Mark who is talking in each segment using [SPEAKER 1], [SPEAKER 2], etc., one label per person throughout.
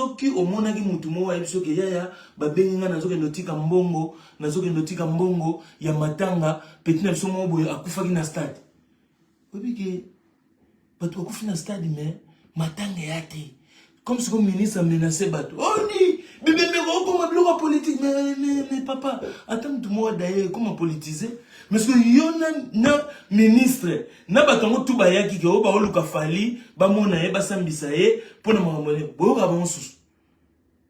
[SPEAKER 1] Soki omonaki mutu moko ayebi soki yaya babengi ngai, nazokende otika mbongo, nazokende otika mbongo ya matanga, petit na biso moko boye akufaki na stade. Oyebi ke bato bakufi na stade, mais matanga ya te. Comme sikoyo ministre amenace bato, oni bibembe okoma biloko ya politique. Mais papa, ata mutu moko adaye ekoma politise. Mais soki yo na ministre na bato yango tu bayaki ke oyo baoluka Fally, bamona ye, basambisa ye mpo na makambo ne boyoka bango susu,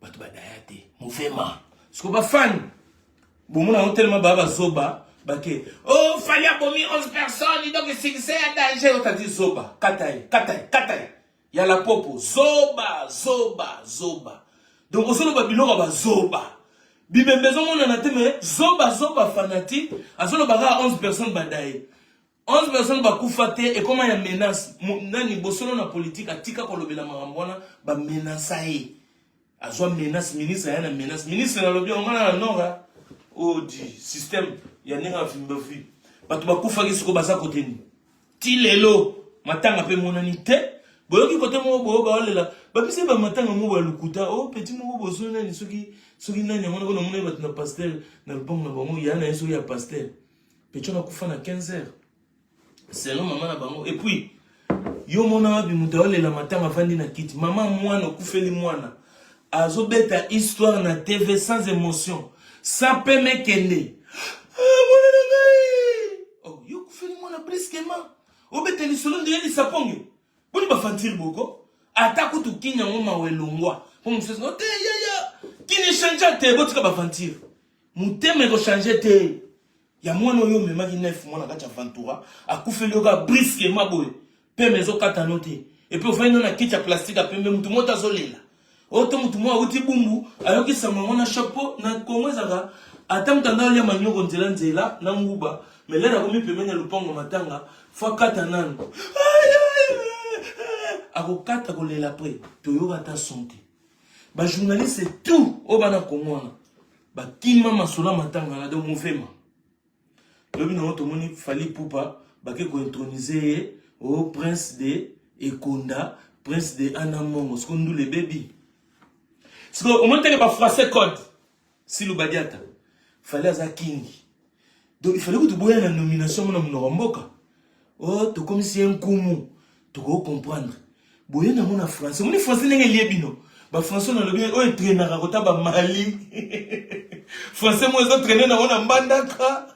[SPEAKER 1] bato badaya te movema. Siko bafani bomona yango telema baya bazoba bake: "Oh, Fally abomi 11 personnes, donc succès ya danger." Otandi zoba, kata ye, kata ye, kata ye ya la popo, zoba, zoba, zoba. Donc ozoloba biloko ya bazoba, bibembe ezomonana te, mais zoba, zoba fanatique azoloba kaka 11 personnes badaye, 11 personnes bakufa te. Ekoma ya menace. Nani bosolo na politique atika kolobela makambo wana, bamenaça ye, azwa menace, ministre aya na menace. Ministre nalobi yango ngana na nora oyo di système ya ndenge afimbafi. Bato bakufaki, sikoyo baza kote nini? Ti lelo matanga mpe emonani te. Boyoki kote moko boyo baolela, bapesi bamatanga moko ya lokuta. O petit moko boso nani, soki nani yango nako namona bato na pasteur na lopango na bango ya na ye, soki ya pasteur petit wana akufa na 15 heures selon mama na bango. Et puis yo mona wapi moto aolela matanga avandi na kiti? Mama mwana okufeli mwana azobeta histoire na TV sans émotion, sans peme ekende. Ah, mwana na ngai! Oh, yo okufeli mwana brusquement, obeta lisolo ndenge lisaponge. Boni bafantire boko ata kutu kini yango mawa elongwa mpo mosusu te. Yaya, kini echange te, botika bafantire. Motema ekochange te ya mwana oyo omemaki 9 mwana kati ya ventura, akufeli yo kaka brusquement boye, peme ezokatano te. Et puis ofandi no na kiti ya plastique ya pembe, mutu moko azolela oyo te. Mutu moko awuti Bumbu, ayoki sango yango na choc, mpo na Kongo ezalaka ata moto anda olia manyoko nzela nzela na nguba, mais lere akomi pembeni ya lupango matanga, fo akata nanu, akokata kolela. Pre toyoka ata son te. Bajournaliste tout oyo bana Kongo wana bakima masolo ya matanga na donc movema. Lobi nango tomoni Fally Ipupa bake kointroniser ye o prince de Ekonda, prince de Anamongo. Siko ndula ebebi. Siko omoni teke bafrançais code silu badiata. Fally aza kingi, donc il fallait kutu boya na nomination mona monoko mboka o tokomisi ye nkumu, tokocomprendre. Boye nango na français, omoni français ndenge elie bino bafrançais. Nalobi oyo etraînaka kota bamali, français mo ezotraîne nango na Mbandaka.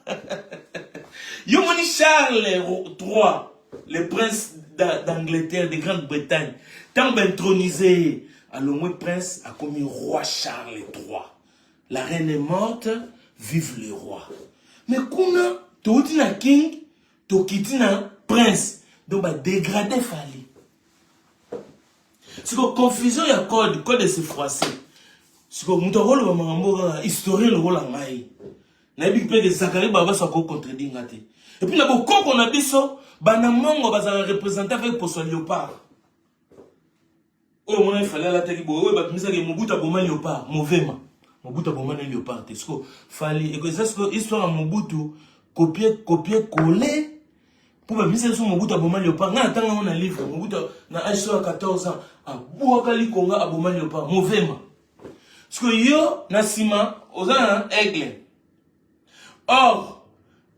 [SPEAKER 1] Yo moni Charles III, le prince d'Angleterre, de Grande-Bretagne, ntango baintronise ye, alongwe prince, akomi roi Charles III. La reine est morte, vive le roi. Mais kuna touti na king, tokiti na prince, donc badégrade Fally. Siko confusion ya code, code ese froissé. Siko moto akoloba makambo kaka historien lokola ngai, nayebi mpe ke Zakari Babaso akocontredire nga te. Et puis na bokoko na biso, bana mongo bazalaka représente avec poso ya léopard oyo omona Fally alataki boye, oyo babimisaki Mobutu aboma léopard. Movema Mobutu aboma na léopard te. Siko Fally eza siko histoire ya Mobutu copier copier coller, mpo babimisa biso Mobutu aboma léopard. Ngai natanga yango na livre. Mobutu na âge so ya 14 ans abwaka likonga, aboma léopard. Movema siko yo na nsima oza na aigle. Or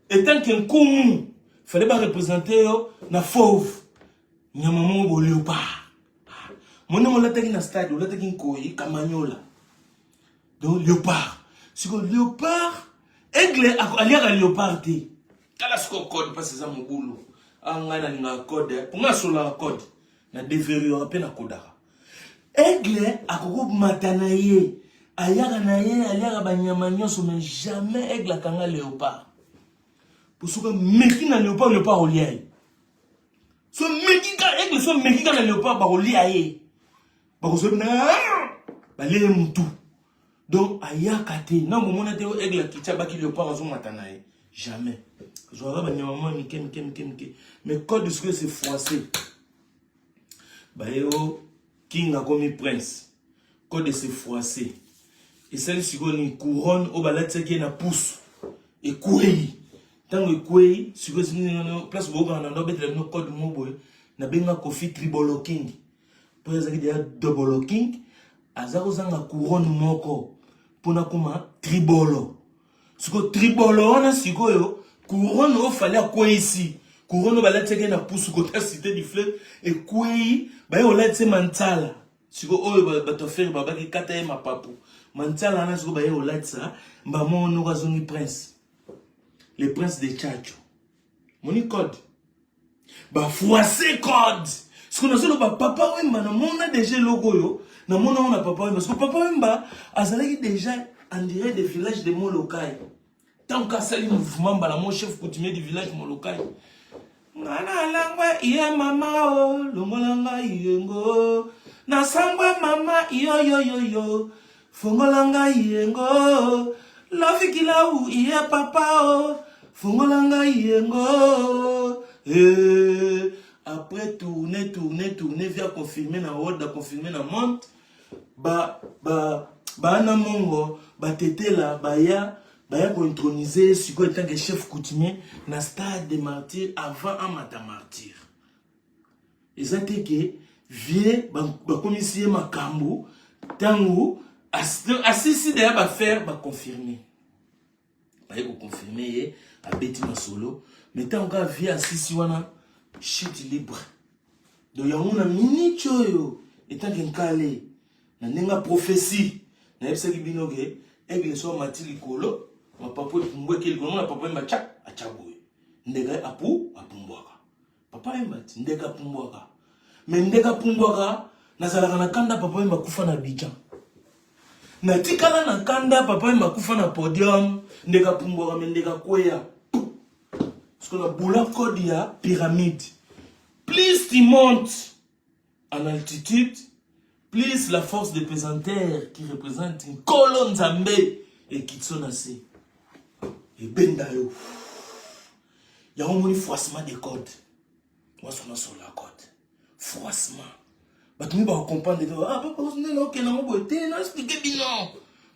[SPEAKER 1] etant que nkumu, fallait bareprésente yo na fauve, nyama moko bo léopard. Monde olataki na stade, olataki nkoi Kamanyola, donc léopard. Siko léopard, aigle aliaka léopard te. Tala siko code, mpasi eza mobulu. A ngai nalingaka code, mpo ngai asolaka code na déverrouillaka mpe nakodaka. Aigle akokomata na ye, ayaka na ye, aliaka banyama nyonso, mais jamais aigle akanga léopard. Po soki ameki na léopard, léopard olia ye. So meki ka aigle, so meki ka na léopard, bakolia ye, bakozwa na balia ye mutu. Donc ayaka te na bomona te aigle akiti, abaki léopard, azomata na ye, jamais. Azwaka banyama mwa mike mike mike mike. Mais code sikoyo c'est froissé. Baye o king akomi prince, code c'est froissé. Esali sikoyo ni couronne oyo balatisaki ye na pusu ekwei. Ntango ekwei sikoyo, place boyokana na ndo abetela bino code mo boye, nabenga Kofi Tribolo King, mpo azalaki deya Dobolo King. Aza kozanga couronne moko mpona koma tribolo. Sikoyo tribolo wana sikoyo couronne oyo Fally akweyisi, couronne oyo balatisaki ye na pusu kota cité du fleuve ekweyi, baye kolatisa ye mantsala. Sikoyo oyo bato ya Ferre babaki kata ye mapapu. Mantsala wana sikoyo baye kolatisa mbamo noko azongi prince. Le prince de Tchatcho. Moni code. Ba froisser code. Sikoyo nazoloba Papa Wemba namona deja eloko oyo namona ngo na Papa Wemba. Sikoyo Papa Wemba azalaki deja en direct de village de Molokai. Tant qu'asali mouvement mbala mo chef coutumier du village Molokai. Nga nalangwa iye mama o longola ngai yengo nasangwa mama iyoyoyoyo fongola ngai yengo lofikilau iye papa o fongola ngai yengo eh. Après tourner tourner tourner via confirmer na world confirmer na monde ba ba baana mongo batetela baya baya kointronize ye sikoyo etant que chef coutumier na stade de martyr avant amata martyr. Eza te ke vie bakomisi ye makambo ntango asisi deya bafaire baconfirme, baye koconfirme ye abeti masolo, mais ntango kaka vie asisi wana chute libre. Donc yango na minute oyo etanke nkale na ndenge ya prophétie nayebisaki bino ke aigle so amati likolo mapapu epumbwaki likolo mona papa yemba tya atya boye ndeka apu apumbwaka papa yemba ti ndeka apumbwaka me ndeka apumbwaka. Nazalaka na kanda papa yemba akufa na Abidjan, natikala na kanda papa yemba akufa na podium. Ndeka apumbwaka me ndeka akweya parce que na bula code ya pyramide. Plus tu montes en altitude, plus la force de pesanteur qui représente Nkolo Nzambe ekitso na se ebenda yo. Yango moni froissement des codes waso nasola code froissement, bato mi bakocomprendre te. Ah papa, ndenge okende yango boye te, na explike bino.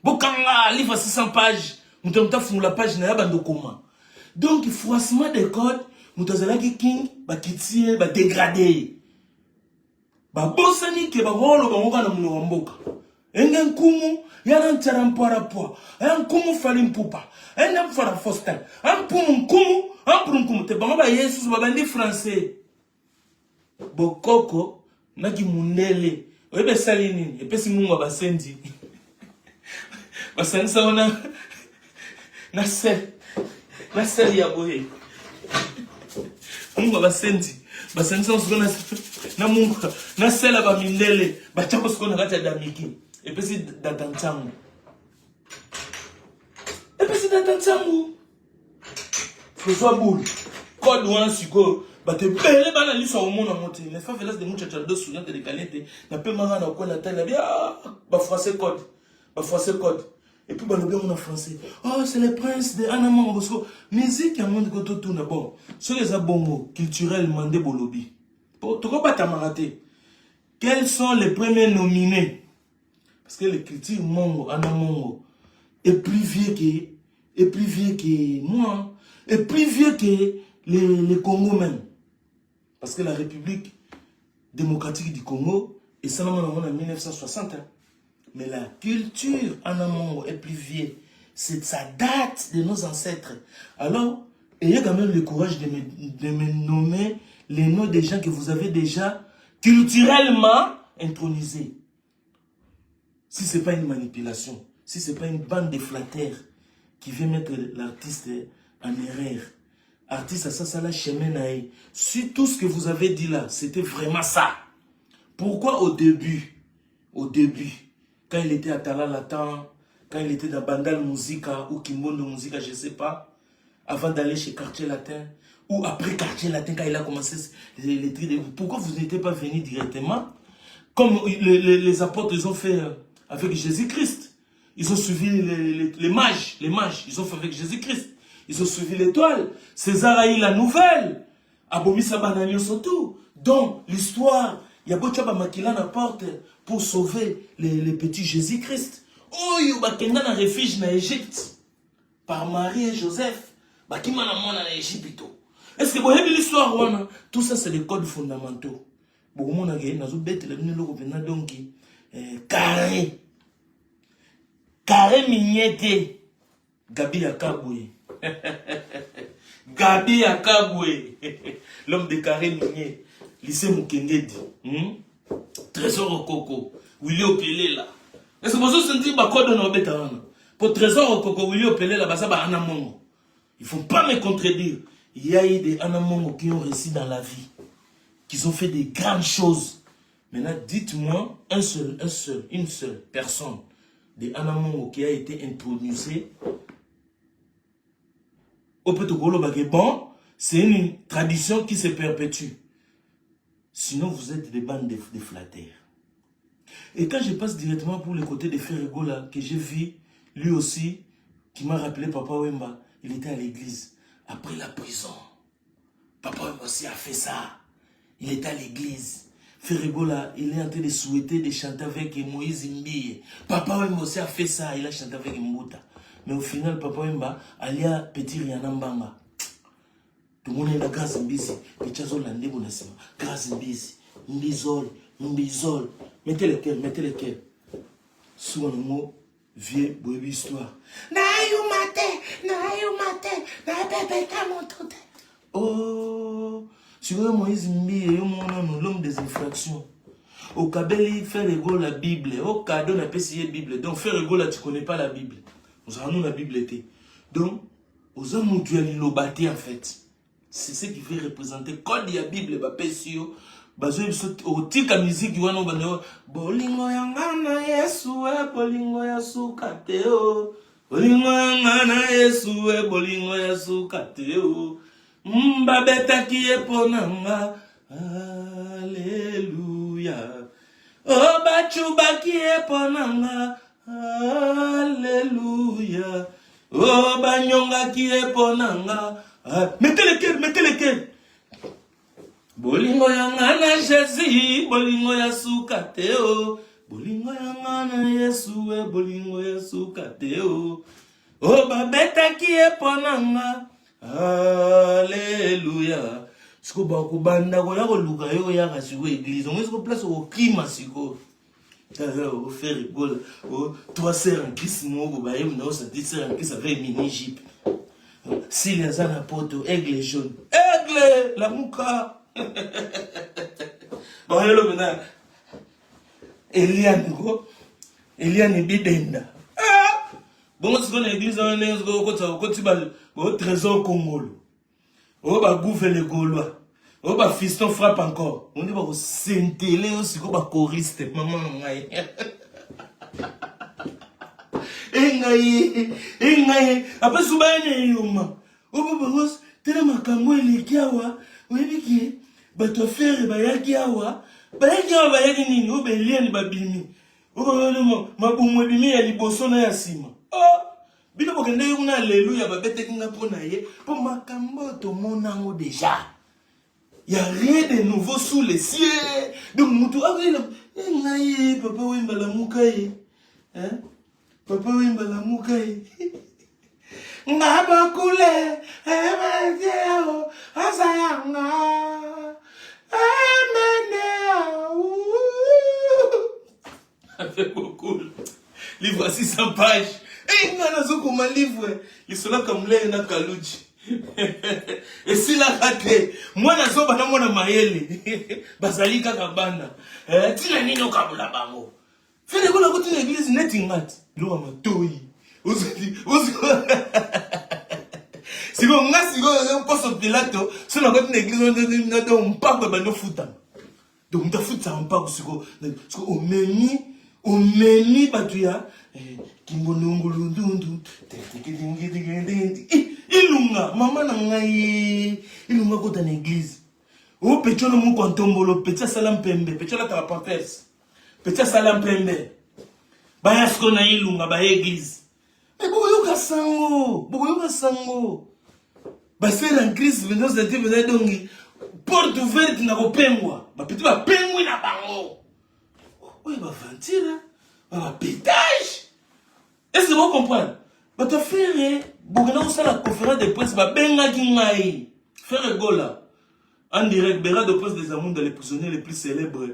[SPEAKER 1] Bokanga livre 600 page, moto moto afungola page na ya bando koma. Donc froissement des codes, moto azalaki king, bakiti ye, badegrade ye, babosani ke bakoloba bango kaka na monoko ya mboka. Enge nkumu yana ntsara mpwara pwa aya nkumu fali mpupa ende mfara faustin ampumu nkumu ampuru nkumu te. Bango baye susu babandi français bokoko na kimundele. Oyebi esali nini? Epesi mungu ya basenzi basangisa wana na sel na sel ya boye. Mungu ya basenzi basangisa sikoyo na mungu na sel ya bamindele, batiako sikoyo na kati ya damiki, epesi data ntango, epesi data ntango tozwa boule code wana. Sikoyo bato ebele bana liso akomona yango te. Les favelas de muchacha do souriante de caliente napemaka na kwela tali na bia bafrançais code, bafrançais code, et puis balobi yango na français: oh, c'est le prince de Ana Mongo. Siko musique yango ndiko totuna. Bon, soki eza bongo culturellement nde bolobi po tokobatamaka te. Quels sont les premiers nominés? Parce que le culture mongo, Ana Mongo, est plus vieux que moi, est plus vieux que le Congo même, parce que la République démocratique du Congo esalamaka en 1960, hein. Mais la culture Ana Mongo est plus vieux, c'est sa date de nos ancêtres. Alors ayez quand même le courage de me nommer les noms des gens que vous avez déjà culturellement intronisés. Si c'est pas une manipulation, si c'est pas une bande de flatteurs qui vient mettre l'artiste en erreur. Artiste, ça la chemin na ye. Si tout ce que vous avez dit là, c'était vraiment ça, pourquoi au début, quand il était à Talalatan, quand il était dans Bandal Musica ou Kimbondo Musica, je sais pas, avant d'aller chez Quartier Latin, ou après Quartier Latin, quand il a commencé les trucs, pourquoi vous n'étiez pas venu directement comme les apôtres, ils ont fait avec Jésus-Christ? Ils ont suivi les mages, les mages, ils ont fait avec Jésus-Christ. Ils ont suivi l'étoile. César a eu la nouvelle. Abomisa bana surtout. Donc, l'histoire, il y a beaucoup de makila na porte pour sauver les petits Jésus-Christ. Oyo bakenda na refuge na Égypte par Marie et Joseph. Bakima na mwana na Égypte. Est-ce que vous avez l'histoire wana? Tout ça, c'est les codes fondamentaux. Bokomona ke nazobetela bino eloko mpenza. Donc eh, carré carré minier te. Gabi Yakabwe. Gabi Yakabwe. L'homme de carré minier. Lycée Mukengedi. Trésor Okoko. Willy Opelela. Est-ce que vous sentez ba code na obeta wana? Po Trésor Okoko, Willy Opelela baza ba ana mongo. Il faut pas me contredire. Il y a eu des ana mongo qui ont réussi dans la vie, qui ont fait des grandes choses. Maintenant, dites-moi un seul, un seul, une seule personne de Anamongo qui a été introduite au Petokolo bon, c'est une tradition qui se perpétue. Sinon, vous êtes des bandes de flatteurs. Et quand je passe directement pour le côté de Ferre Gola, que j'ai vu, lui aussi, qui m'a rappelé Papa Wemba, il était à l'église, après la prison. Papa Wemba aussi a fait ça. Il était à l'église. Ferre Gola, il est en train de souhaiter de chanter avec Moïse Mbiye. Papa Wemba aussi a fait ça, il a chanté avec Mbuta. Mais au final, Papa Wemba, alia Petit Rihanna Mbanga. Tomoni na Grâce Mbizi, petit azolanda na nsima. Grâce Mbizi, Mbizol, Mbizol. Mettez le cœur, mettez le cœur. Souvent, nango, vieux, boyebi histoire. Nayuma te, nayuma te, nabebeta moto te. Oh, sikoyo Moïse Mbiye, yo monano, l'homme des infractions. Okabeli Ferre Gola Bible, o cadeau napesi ye Bible. Donc Ferre Gola, tu connais pas la Bible. Ozala la Bible te. Donc, oza mutu ya liloba te en fait. C'est ce qui fait représenter code ya Bible bapesi yo. Bazoyi biso otika musique wana obanda bolingo ya nga na Yesu e bolingo ya suka te o. Bolingo ya nga na Yesu e bolingo ya suka te o. Babetaki ye mpo na nga. Alléluia. O bacubaki ye mpo na nga. Alléluia. O banyongaki ye mpo na nga. Mettez le cœur, mettez le cœur. Bolingo ya nga na Jésus, bolingo ya suka te o. Bolingo ya nga na Yesu e bolingo ya suka te o. O babetaki ye mpo na nga. Alléluia. Siko bakobanda koya koluka yo oyaka sikoyo église. Ongo siko place okokima sikoyo. Ferre Gola, trois sœurs en Christ moko bayebi na osanti sœur en Christ avec mini jupe. Sili aza na poto, aigle jaune. Aigle lamuka. Bayelo mena Eliane ko Eliane Bidenda. Ah! Bongo sikoyo na église wana ndenge sikoyo okotisa okoti ba bo trésor Kongolo. Oyo ba gouve le Gaulois. Oyo ba fiston frappe encore. On dit ba sentele yo sikoyo ba choriste maman na ngai. Engai, engai, après suba ne yuma. Oyo bango tena makambo eleki awa, oyebi ke bato ya Ferre bayaki awa, bayaki awa bayaki nini? Oyo beliani babimi. Oyo mabumu ebimi ya liboso na ya nsima. Oh! Bino bokendeki kuna aleluya babetaki nga mpo na ye mpo makambo oyo tomona yango deja. Y a rien de nouveau sous les cieux. Donc mutu akoyela ngai papa Wemba lamuka ye. Hein? Papa Wemba lamuka ye. Nga bakule emedeo azayanga emedeo. Avec beaucoup. Livre à 600 pages. Eh, nga nazokoma livre lisolo kamulele na kaluji. Esilaka te. Mwana zoba na mwana mayele. Bazali kaka bana. Eh, tina nini okabola bango? Ferre Gola akoti na église neti ngati. Biloko ya matoyi. Ozali sikoyo nga sikoyo mposo Pilato so nakoti na église donc mpako ebandi ofutama. Donc moto afutisaka mpako sikoyo sikoyo omemi omemi bato ya kimbonongolundundu ilunga mama na ngai ilunga kota na église o peti wana moko ntombolo peti asala mpembe peti alataka pampers peti asala mpembe baya sikoyo na ilunga baya église me bokoyoka sango bokoyoka sango basere en crise mpenza ozali mpenza dongi porte ouverte na kopengwa bapeti bapengwi na bango oyo baventure babapetage est ce que bocomprendre bato ya Ferre bokenda kosala conférence de presse babengaki ngai Ferre Gola en direct Berado Prince des Amunda, le prisonnier le plus célèbre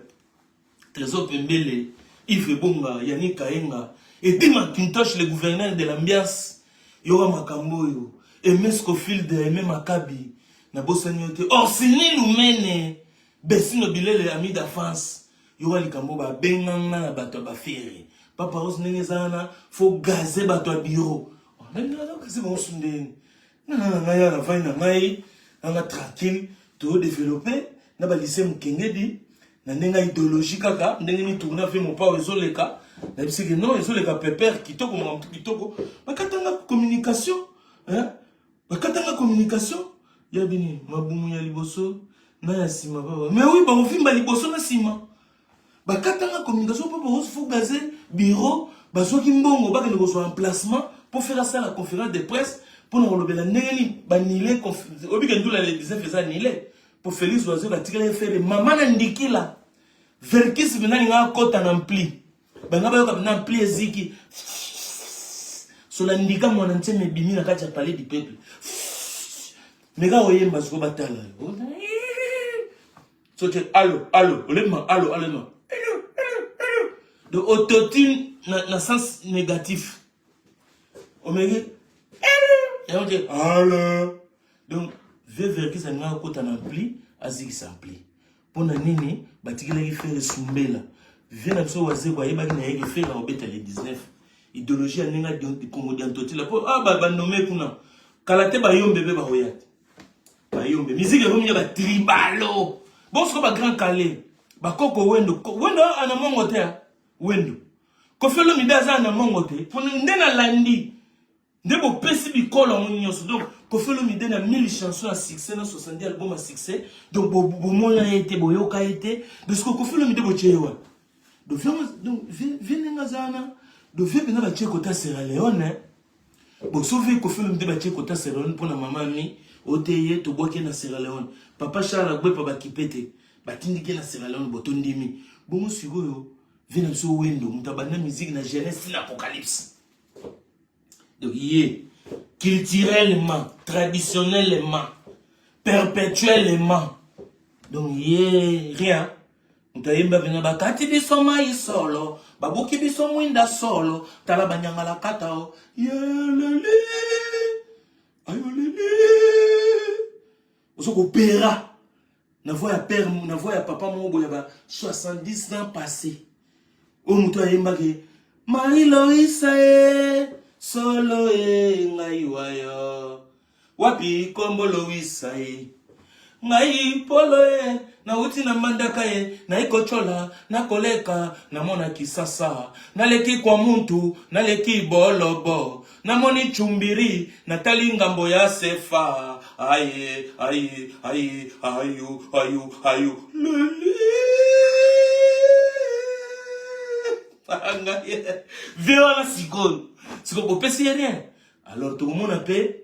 [SPEAKER 1] Trésor Pembele. Yves Ebonga, Yannick Kaenga, Eddy Macintosh, le gouverneur de l'ambiance, yoka makambo oyo, Aimé Scofield, Aimé Makabi, nabosani yo te, Orsini Lumene, Besino Bilele, ami d'enfance, yoka likambo babenga nga na bato ya bafere. Papa Rose ndenge eza wana, faut gazer bato ya bureau. Oh, nani naza gazer bango su ndenge? Nga na ngai ya navandi na ngai, nanga tranquille, to développer na ba lycée Mukengedi, na ndenge ya idéologie kaka, ndenge ni tourna fe mopao ezoleka, na bisiki non ezoleka pepère kitoko makambo kitoko, bakatanga communication, hein? Bakatanga communication ya bini mabumu ya liboso na ya sima baba. Mais oui, bakofimba liboso na sima. Bakatanga communication mpo bango faut gazer bureau, bazwaki mbongo bakende kozwa emplacement mpo faire asala conférence de presse mpo na kolobela ndenge nini banile oyebi ke ndula le 19 eza nile mpo Félix Wazekwa atikala ye fere mama na ndikila Verkis mpenza alinga akota na mpli banga bayoka mpenza mpli eziki sola ndika mwana nseme ebimi na kati ya palais du peuple meka oyemba siko batala yo soki alo alo olema alo alema donc autotune na, na sens négatif omeki yango te alo donc vieux Verkis alingaka akota na ampli azikisa ampli mpo na nini batikelaki Ferre Sumbela vieux na biso Wazekwa ayebaki na ye ke Ferre akobeta le 19 idéologie ya ndenge Congo diantotila mpo ah, banome kuna kala te bayombe mpe bakoya te bayombe musique ekomi ya batribalo bosiko ba grand kale bakoko wendo wendo ana mongo te wendo Koffi Olomide aza na mongo te mpo nde nalandi nde bopesi bikolo yango nyonso donc Koffi Olomide na 1000 chansons ya succès na 70 album ya succès donc bomona ye te boyoka ye te donc sikoyo Koffi Olomide botie ye wapi donc vie ndenge aza wana donc vie mpenza batie kota Sierra Leone bon soki Koffi Olomide batie kota Sierra Leone mpona mama mi ote ye tobwaki ye na Sierra Leone papa Charles Agbepa bakipe te batindiki ye na Sierra Leone bo tondimi bongo sikoyo vie na biso wendo moto abanda musique na jeunesse na apocalypse donc ye culturellement traditionnellement perpétuellement donc ye rien moto ayemba mpena bakati biso mai solo babuki biso mwinda solo tala banyangala kata o yeleli ayoleli ozo kopera na voix ya père na voix ya papa moko boye ba 70 ans passé oyo moto ayembaki Marie Loisa e solo e ngai wayo wapi kombo Loisa e ngai polo e nauti na mbandaka ye nayi kotyola nakoleka namona kisasa naleki kwa muntu naleki bolobo namoni chumbiri natali ngambo ya sefa aye aye aye ayo ayo ayo leli vie wana sikoyo sikoyo bopesi ye rien alors tokomona mpe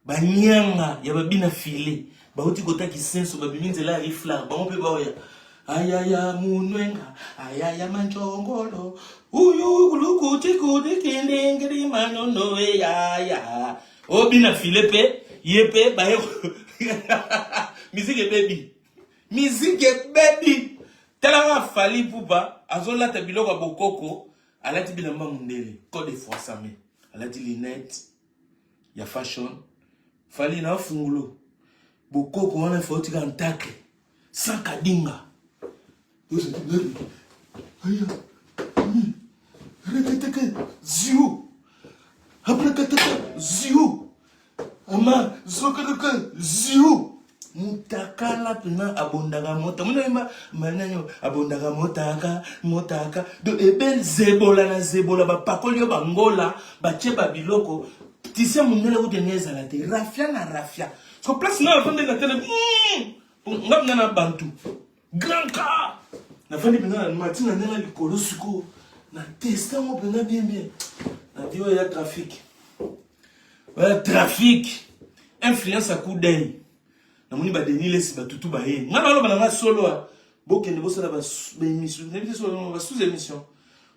[SPEAKER 1] banyanga ya babina file bauti kota kisenso babimi nzela ya riflar bango mpe baoya ayaya munwenga ayaya manjongolo uyu kulukutikudikindingiri manono eyaya obina file mpe ye mpe baye miziki ebebi miziki ebebi talaka Fally Ipupa azolata biloko ya bokoko alati bilamba mundele code froissame alati lunette ya fashion Fally na fungulo bokoko wana ifo otika ntakle sans kadinga reketeke zio apreketeke zio ama zokeleke zio mutakala mpena abondaka mota monayemba mananyo abondaka motaka motaka do ebe zebola na zebola bapakoli yo bangola batie babiloko tise mondele kutu enge ezala te rafia na rafia so place nga nafandi na tele nga mpenza na bantu grand car nafandi mpenza na mati na ndenge likolo sikoyo na teste yango mpenza bien bien na di oyo ya trafic oya trafic influence ya coup d'œil namoni ba Denis Lesi batutu baye nga naloba na nga solo bokende bosala baémission nayebi te solo ba sous émission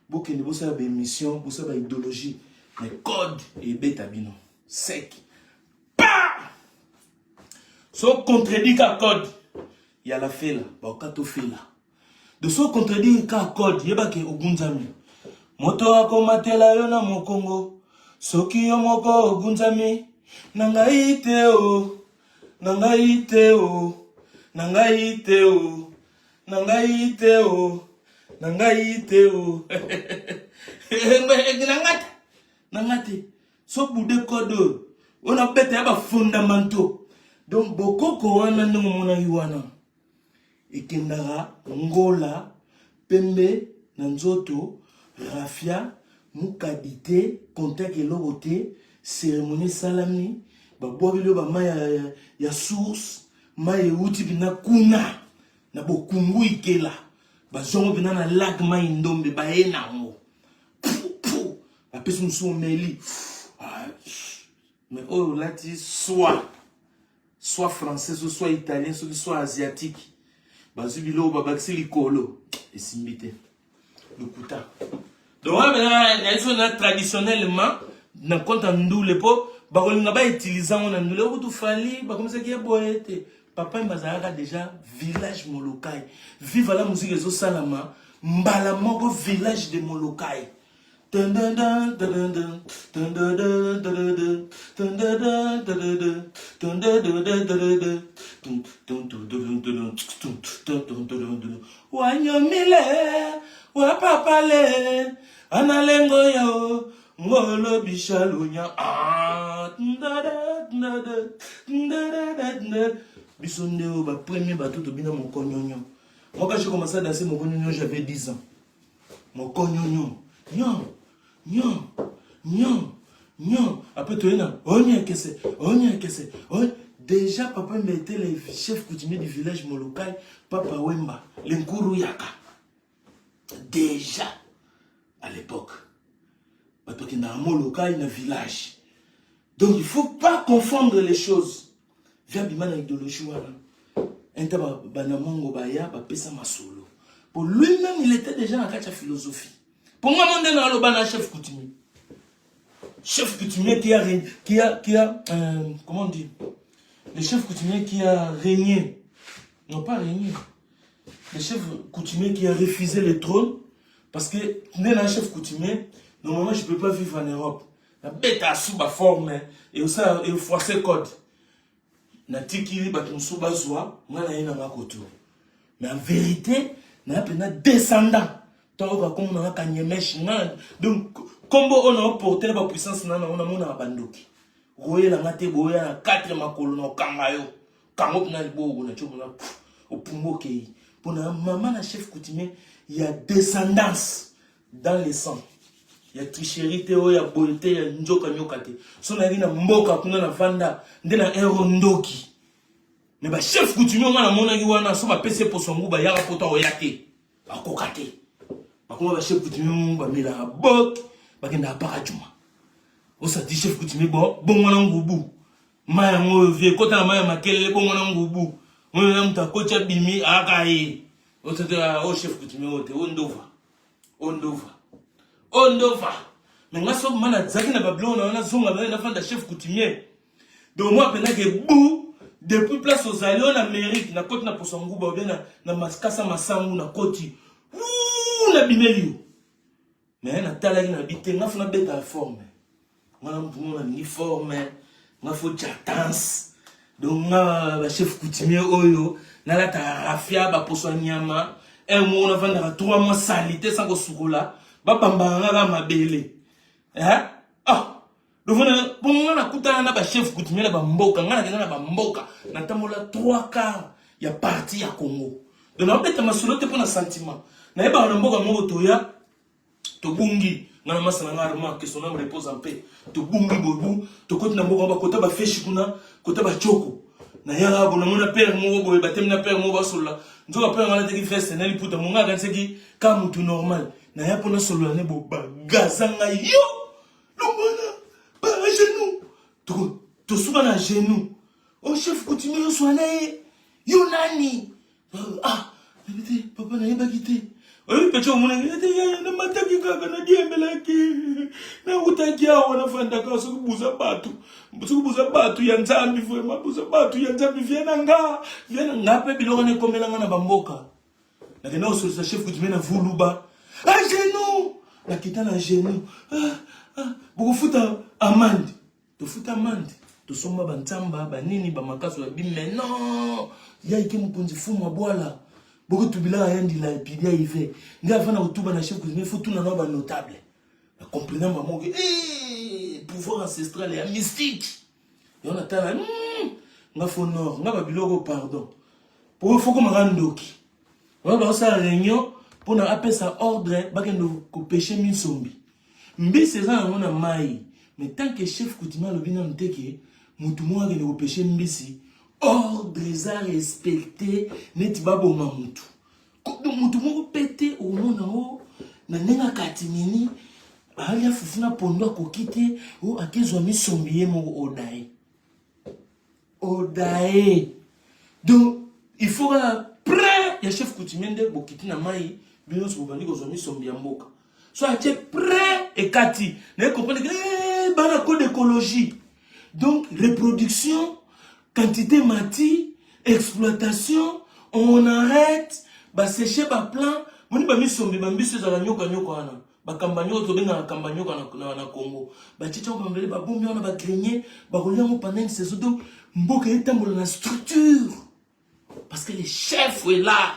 [SPEAKER 1] bokende bosala baémission bosala baidéologie mais code ebeta bino sec pa so contredit ka code ya la fela baoka tofela. De so contredire ka code, yeba ke ogunzami. Moto akomatela yo na mokongo, soki yo moko ogunzami, na ngai te o, na ngai te o, na ngai te o, na ngai te o, na ngai te o. Na ngai te, na ngai te. So bude code oyo, oyo nabeta ya ba fondamentaux. Donc bokoko wana ndenge omonaki wana. Ekendaka ngola pembe na nzoto rafia mukadi te contact eloko te ceremonie esalami babwakeli yo bamai ya, ya, ya source mai euti mpena kuna na bokungu ikela bazwango mpena na lac mai ndombe baye nango bapesi mosusu omeli ah, mais oyo olati swa soit français so soit italien soki soit asiatique bazwi biloko babakisi likolo esimbi te lokuta donc wana na biso na traditionnellement na compte ya ndule mpo bakolinga bautilize yango na ndule okutu fali bakomisaki ye boye te papa ye bazalaka déjà village molokai viva la musique ezosalama mbala moko village de molokai. Wanyomile wapapale analengo yo ngolo bishalunya biso nde oyo bapremier bato tobina mokonyonyo. Moi, quand j'ai commencé à danser mokonyonyo, j'avais 10 ans. Mokonyonyo nyo nyo nyo nyo après toye na onyekese onyekese on... Déjà papa Wemba était le chef coutumier du village Molokai. Papa Wemba le Nkuru Yaka déjà à l'époque bato bakendaka Molokai na village. Donc il faut pas confondre les choses. Via bima na idéologie wana inta banamongo baya bapesa masolo po lui-même il était déjà na kati ya philosophie. Po nga mo nde naloba na chef coutumier, chef coutumier qui a qui a qui a comment on dit, le chef coutumier qui a régné, non pas régné, le chef coutumier qui a refusé le trône parce que nde na chef coutumier normalement je peux pas vivre en Europe. Nabeta asu ba forme et osala et froisser code. Natikili bato mosusu bazwa nga na ye na nga koto. Mais en vérité na mpena descendant ntango oyoka kombo na nga kanyemesh nga donc kombo oyo na oporte na bapuissance na nango namonaka bandoki okoyela nga te boya na 4 makolo na okanga yo kango mpena liboko na tio mona opumba okei mpona mama na chef coutumier ya descendance dans le sang ya tricherie te oyo ya boye te ya nzoka nyoka te. So nayaki na mboka kuna na vanda nde na ero ndoki me bachef coutumier nga namonaki wana so bapesi ye poso yango bayaka poto akoya te bakoka te bakoma bachef coutumier bamelaka bok bakendaka paka juma osati chef coutumier bo bongo na ngubu mai yango oyo vie ekota na mai ya makelele bongo na ngubu oyo na moto akoti abimi aka ye osati o chef coutumier oyo te o ndova o ndova o ndova me nga so ma nazalaki na babiloko na wana zonga na nafanda chef coutumier. Donc moi mpenza ke bu depuis place ozali oyo na Amérique nakoti na poso nguba obie na, na makasa masangu nakoti nabimeli yo me natalaki na bi te nga fo nabeta forme nga na mutu moko nalingi forme nga fo jatance. Donc nga bachef coutumier oyo nalataka rafia baposo ya nyama un moko navandaka 3 mois salite sans kosukola babambaka nga kaka mabele eh? Ah dovona mpo nga nakutana na bachef coutumier na bamboka nga nakenda na bamboka natambola 3 quart ya parti ya Congo. Donc nabeta masolo te mpo na sentiment nayebaka na mboka moko toya tobungi nga na masa na nga Armand que son âme repose en paix tobungi bobu tokoti na mboka bakota bafeshi kuna kota bachoko nayaka bo namona père moko boye batemi na père moko basolola nzoka père nga alataki veste na liputa monga akanisaki ka mutu normal naya mpo nasolola ne bo bagaza ngai yo longwana ba genou tosuka na genou o chef coutumier oswana ye yo nani ah nayebi te papa nayebaki te oyebi pece omonaki ete yaya namataki kaka nadiembelaki nawutaki awa nafandaka soki buza bato soki buza bato ya nzambi vraiment buza bato ya nzambi vie na nga vie na nga mpe biloko wana ekomela nga na bamboka. Nakenda kosolisa chef coutumier na Vuluba. À genoux! Nakita na genoux. Ah, ah, bokofuta amende. Tofuta amende. Tosomba bantsamba, banini, bamakaso ya bi mais non! Ya ike mokonzi fumu abwala. Bokotubila ya ndila epidia ive. Nde afana kotuba na chef coutumier, faut tuna na ba notable. Na comprena maman ke eh, pouvoir ancestral ya mystique. Yo na tala nga fo nord, nga ba biloko pardon. Po faut komaka ndoki. Wana bakosala réunion mpona apesa ordre bakende kopeshe minsombi. Mbisi eza yango na mai, mais tant que chef coutumier alobi nanu te ke mutu moko akende kopeshe mbisi, ordre eza respecte neti baboma mutu. Mutu moko pe te okomona o na ndenge akatimini alia fufu na pondu akoki te o akezwa misombi ye moko odaye odaye. Donc il faut kaka près ya chef coutumier nde bokiti na mai bino nyonso bobandi kozwa misombi ya mboka. So atie près ekati naye comprendre que eh, bana code écologie donc reproduction quantité mati exploitation on arrête baseche baplan moni bamisombi bambiso ezala nyoka nyoka wana bakamba nyoka tobengaka kamba nyoka na, na, na Congo batie yango bambele babombi wana bagrenier bakolia yango pendant une saison. Donc mboka etambola na structure parce que le chef est là.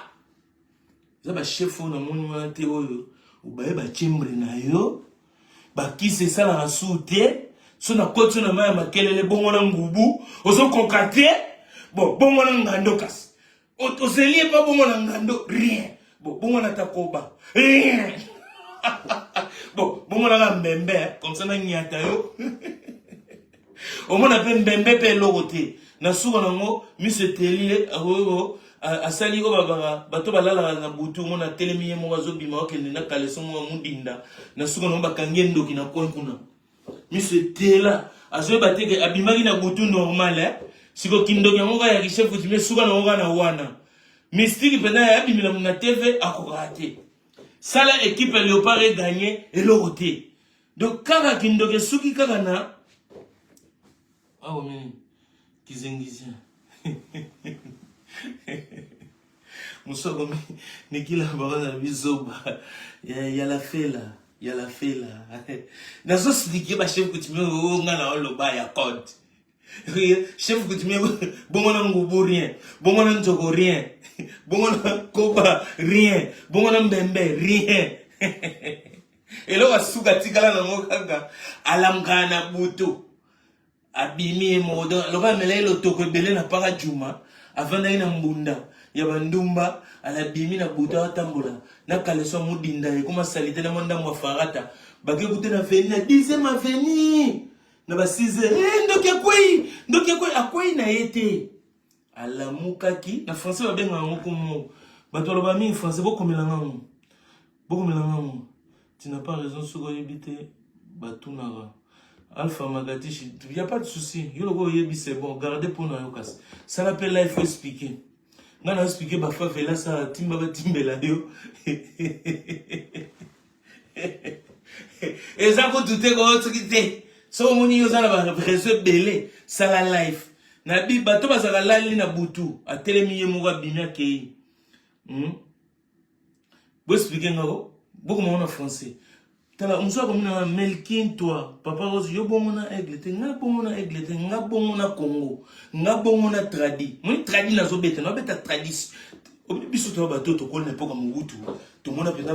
[SPEAKER 1] Eza bachef oyo namoni wana te oyo obaye bachembre na yo bakisi esalaka su te so nakoti na mai ya makelele bongo na ngubu ozokoka te bon bongo na ngando kasi ozeli epa bongo na ngando rien bon bongo na takoba rien bon bongo naka mbembe comme ça nanyata yo omona mpe mbembe mpe eloko te na suka nango miso eteli ye akoki asali oyo babaka bato balalaka na butu omona atelemi ye moko azobima okende na kaleso moko amudinda na suka nango bakangi ye ndoki na coin kuna miso etela azoyeba te ke abimaki na butu normal eh? Siko kindoki yango kaka ya chef coutumier suka nango kaka na wana mystique mpenza ya abimela na TV akokaka te sala ekipe ya Léopard eganye eloko te. Donc kaka kindoki esuki kaka na awa mini kizengizien mosu akomi nikila bango na bizoba ya la fela ya la fela nazoslike bachef coutumier oyo nga na oloba ya code chef coutumier bongo na ngubu rien bongo na nzoko rien bongo na koba rien bongo na mbembe rien eloko asuka atikala nango kaka alamukaka na butu abimi ye moko donc lokola amela ye lotoko ebele na paka juma avandaki na mbunda ya bandumba alabimi na butu atambola na kaleso amudinda ekoma salite na mwa ndambo ya farata bake kute na veni na 10e avenue na ba 6 heures eh, ndoki akwei ndoki akwei akwei na ye te alamukaki na français babengaka yango komo bato baloba mingi français bokomela ngango bokomela ngango tu n'as pas raison soki oyebi te batunaka Alpha Magadishi, il n'y a pas de souci. Yo loko oyebi c'est bon, gardez pour na yo kasi. Ça l'appelle là, il faut expliquer. Nga na expliquer ba favela ça timba ba timbela yo. Eza kutu te ko soki te. Soki omoni yo oza na ba réseau ebele, sala live. Na bi bato bazalaka lali na butu, atelemi ye moko abimi akei. Bo expliquer nga ko, bokoma na français. Tala mosu akomi na Melkin toi papa Rose yo bongo na aigle te nga bongo na aigle te nga bongo na Congo nga bongo na tradi moni tradi nazobeta nabeta tradi biso toya bato tokoli na epoka Mobutu tomona mpenza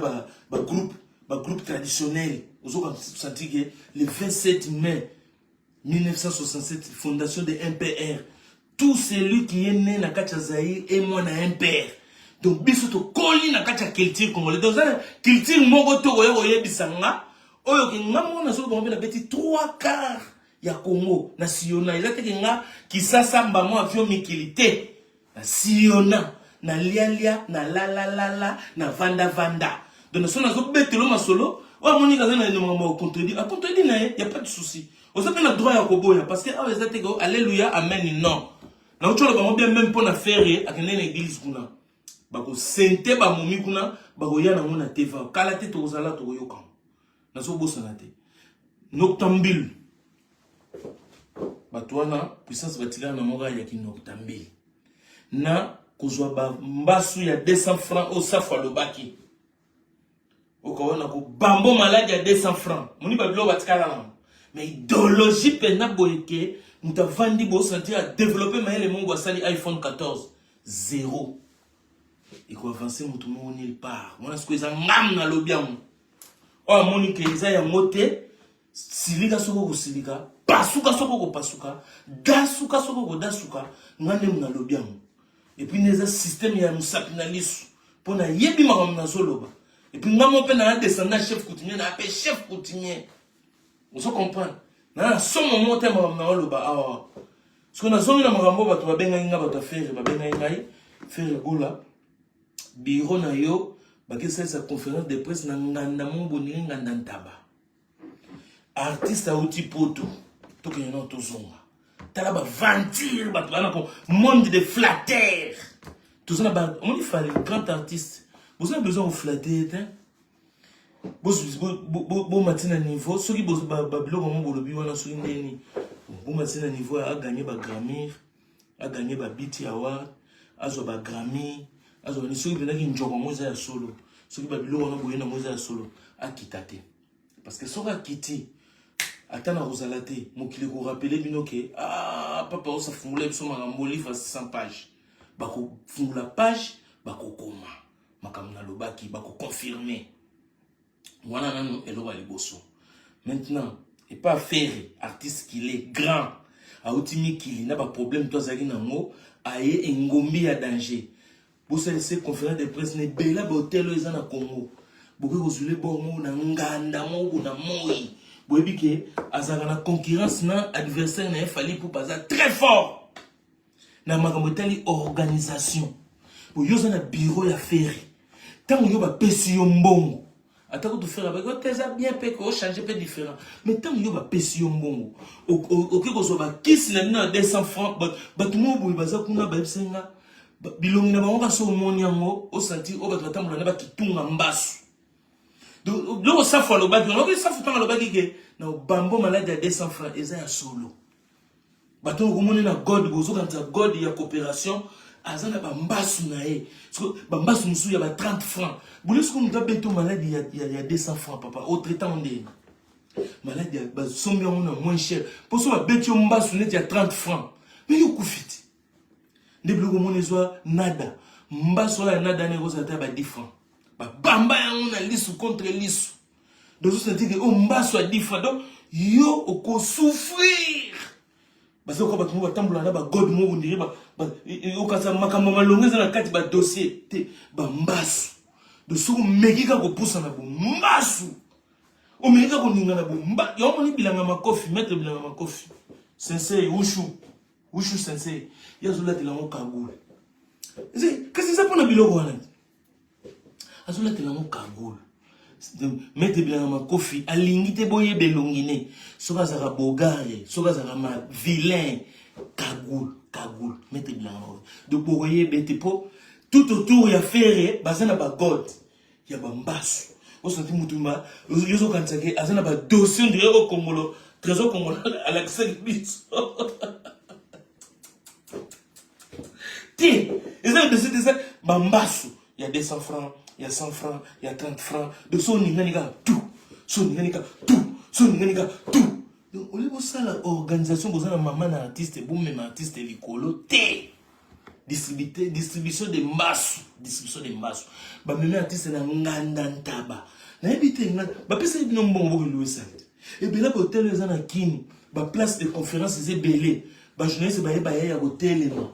[SPEAKER 1] bagroupe bagroupe traditionnel ozoka santi ke le 27 mai 1967 fondation de MPR tout celui qui est né na kati ya Zaïre est mwana MPR. Donc biso tokoli na kati ya culture congolaise. Donc ça culture moko to koya koyebisa nga oyo ke nga moko nazoki bango mpe nabeti 3 quarts ya Congo na sillonna eza te ke nga Kisasa mbamo avion mikili te na sillonna na lialia na lalalala na vanda vanda. Donc so nazobetelo masolo oyo amoni kaza na makambo ya contredire acontredire na ye ya pas de souci. Oza pe na droit ya koboya parce que awa eza te ko alléluia amen non. Na utiola bango bien même pona ferre akende na église kuna. Bako sente ba momi kuna bako ya nango na teva. Kala te tokozala tokoyoka. Nazo bosana te. Noctambule. Bato wana puissance batikala na moko ya kinoctambule. Na kozwa ba mbasu ya 200 francs oyo Safu alobaki. Okawana ko bambo maladi ya 200 francs. Moni ba biloko batikala nango. Mais idéologie mpenza boye ke moto avandi bo sentir a développer mayele moko asali iPhone 14 zero. Eko avancer moto moko nulle part. Wana sikoyo eza ngam nalobi yango. Oyo amoni ke eza yango te, silika soki okosilika, pasuka soki okopasuka, dasuka soki okodasuka, nga nde nalobi yango. Et puis nde eza système ya mosapi na lisu mpo nayebi makambo nazoloba. Et puis nga moko mpe naa descendant chef coutumier, naa mpe chef coutumier. Ozo comprendre? Naa na somo moko te makambo naoloba awa. Soki nazongi na makambo bato babengaki nga, bato ya Ferre babengaki ngai, Ferre Gola, bureau na yo bakesalisa conférence de presse na nganda moko boniri nganda ntaba. Artiste auti poto, tokende nao tozonga. Tala ba venture bato bana ko monde de flatteur. Toza na ba omoni Fally grand artiste. Boza na besoin ko flatter te. Bomati na niveau soki babiloko yango bolobi wana soki ndeni bomati na niveau ya aganye ba Grammy, aganye ba BT Award, azwa ba Grammy, azwa ni soki mpendaki njoko yango eza ya solo, soki babiloko wana boye nango eza ya solo, akita te. Parce que soki akiti ata na kozala te, mokili korapele bino ke ah, papa osa fungola biso makambo livre 600 page, bakofungola page, bakokoma makambo nalobaki, bakoconfirme wana nanu eloko ya liboso. Maintenant epa Ferre, artiste qu'il est grand, auti mikili na baproblème to azalaki nango, aye engombi ya danger. Bosalise conférence de presse na ebele bahotel oyo eza na Congo, bokoki kozwile bongo na nganda moko na moi. Boyebi ke azalaka na concurrence na adversaire na ye Fally Ipupa, aza très fort na makambo etali organisation. Oyo oza na bureau ya Ferre, ntango yo bapesi yo mbongo, ata kutu Ferre abaki ote eza bien mpe ko changer mpe différent, mais ntango yo bapesi yo mbongo, okoki kozwa bakisi na bino ya 200 francs. Bato moko boye baza kuna bayebisi nga bilongi na bango, kasi omoni yango osanti oyo bato batambola na bakitunga mbasu. Donc biloko Safu alobaki wana, oki Safu ntango alobaki ke na bambo maladi ya 200 francs eza ya solo. Bato okomoni na God, bozokanisa God ya coopération aza na bambasu na ye, bambasu mosusu ya ba 30 francs. Bolie soki moto abeto maladi ya 200 francs, papa otraitant ndenge maladi ya basombi yango na moins cher, mpo so babeti yo mbasu neti ya 30 francs, mais yo okufi te. Nde biloko omoni ezwa nada mbasu wana ya nada wana ekozala ta ya ba 10 francs, babamba yango na lisu contre lisu. Donc ozosentir ke oyo mbasu ya 10 francs, donc yo okosouffrir. Baza koka bato moko batambola na bagode moko ondire okasa makambo malongo eza na kati badossier te, bambasu. Donc soki omeki kaka kopusa na bombasu, omeki kaka koninga na bomba yango, moni bilanga makofi, maître bilanga makofi sensei wushu wushu sensei, ye azolatela yango kagule, kasi eza mpona biloko wana azolatela yango kagule. Maître bilanga makofi alingi te boyeba elongi ne, soki azalaka bogare, soki azalaka ma vilain. Kagule, kagule, maître bilanga makofi. Donc bokoyeba ete mpo tout autour ya Ferre baza na bagode ya bambasu. Osanti mutu ma yo ozokanisa ke aza na badossier, ondire oyo Kongolo Trésor Kongolo alakisaki biso te. Eza na dossier te, eza bambasu ya 200 francs, ya 100 francs, ya 30 francs. Donc so oningani kaka tout, so oningani kaka tout, so oningani kaka tout. Donc olie bosala organisation, boza na mama na artiste, bomema artiste likolo te. Distribution de mbasu, distribution de mbasu, bamemi artiste na nganda ntaba. Nayebi te, bapesaki bino mbongo bokeluesa te. Ebele bahotel oyo eza na Kini, baplace de conférence eza ebele, bajournaliste bayeba ye ya kotelema.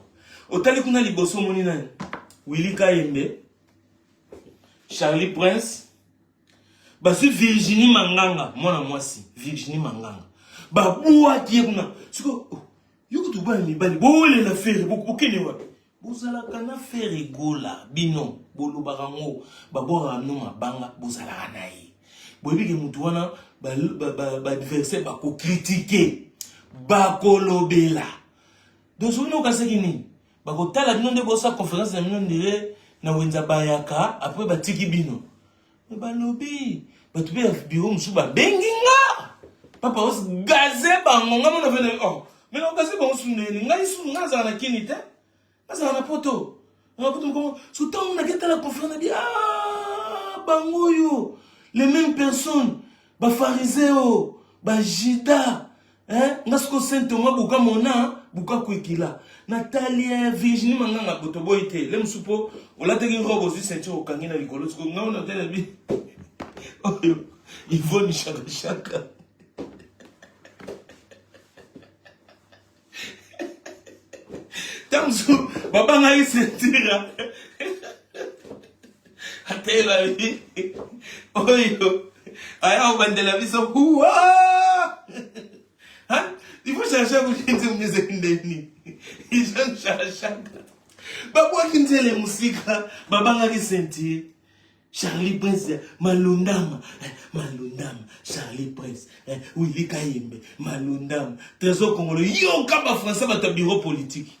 [SPEAKER 1] Otali kuna liboso, omoni nani? Willy Kayembe, Charlie Prince, bazwi Virginie Manganga, mwana mwasi Virginie Manganga, babwaki ye kuna. Sikoyo oh, yo kutu bana mibali bowelela Ferre, bokende wapi? Bozalaka na Ferre Gola, bino bolobaka yango, babwakaka bino mabanga, bozalaka na ye. Boyebi ke motu wana baadversaire bakokritike, bakolobela. Donc soki okasaki nini, bakotala bino nde bosala conférence na bino ndire na wenza bayaka, après batiki bino. Me balobi bato mpe ya biro mosusu babengi nga, papa os gaze bango. Nga mona vene, oh, me na gaze bango su ndeni. Ngai su, ngai nazala na Kini te, nazala na poto. So ntango naketala conférence na bi ah bango oyo les mêmes personnes bafariseo bajida eh? Nga siko saint Thomas buka mona buka kwikila natali eh, Virginie Manganga botoboyi te le mosusu mpo olataki robe ozwi ceinture okangi na likolo siko nga ona tala bi oyo Yvonne Shaka Shaka ntango mosusu babangaki ceinture atelami oyo aya kobandela biso huwa. Il faut chercher kulinzi music ndeni ishashaka babwaki nzele mosika babangaki ceinture. Charlie Prince Malundama, eh, Malundama, Charlie Prince, eh, Willy Kayembe, Malundama, Trésor Congolo, yoka ba français ba bureau politique.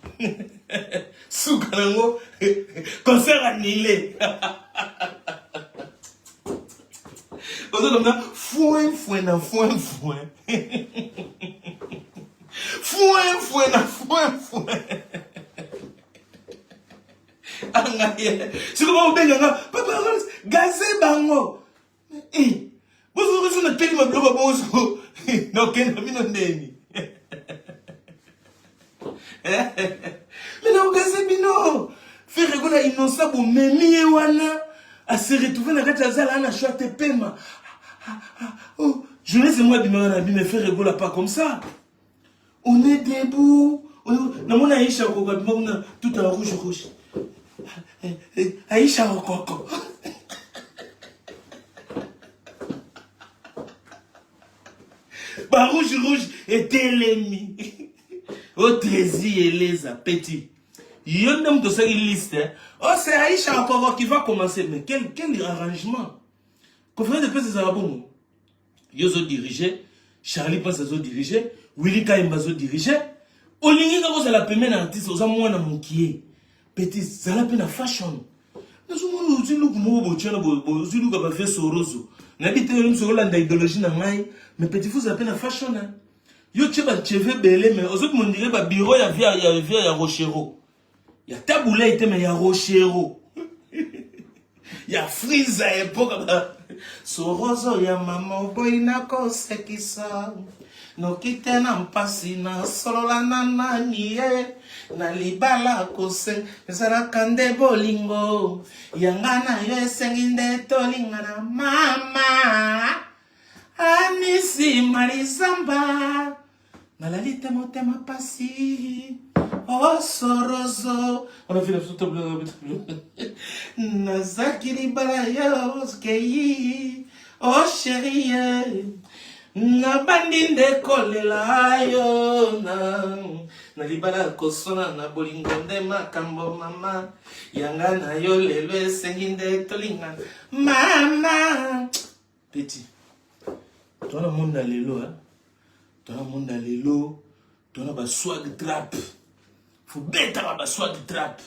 [SPEAKER 1] Suka nango concert annulé. Ozo comme foin foin na foin foin. Foin foin na foin foin. Angaye. Siko ba obenga nga papa gaze bango. Eh. Bozo ko sona teli mabiloko bozo. Na okenda bino ndeni. Mais na ogaze bino. Ferre Gola innocent bomemi ye wana a se retrouver na kati ya zala na choix te pema. Oh, jeunesse moi bimaka na bino Ferre Gola pas comme ça. On est debout. Namoni Aisha Okoko abima kuna tout en rouge rouge. Aisha Okoko. Ba rouge rouge etelemi. O Trésy Eleza petit. Yo nde moto osali liste. Oh, c'est Aisha Okoko qui va commencer. Mais quel arrangement? Conférence de presse ezala bongo. Yo zo diriger, Charlie Prince azo diriger, Willy Kayemba azo diriger. Olingi kaka ozala pembeni na artiste, oza mwana mokie. Petit, zala pe na fashion. Nazomona ozwi luku moko botiana, ozwi luka ba vieux Sorozo. Nayebi te yo mosu olanda idéologie na ngai, mais petit faut ozala pe na fashion. Hein. Yo tie ba cheveux ebele, mais ozoki mondire ba bureau ya via ya via ya Rochero. Ya Taboulay te mais ya Rochero. Ya Friza ya epoka ba Sorozo ya mama oboyi nakosekisa noki te na mpasi nasolola na nani ye na libala kose ezalaka nde bolingo yanga na yo esengi nde tolingana mama Anisi Marizamba nalali te motema pasi oh Sorozo nazaki libala yo kei oh chérie nabandi nde kolela yo na libala kosona na bolingo nde makambo mama yanga na yo lelo esengi nde tolingana mama. Petit, toza na monde ya lelo, hein? Toza na monde ya lelo, toza na ba swag trap. Faut betaka ba swag trap.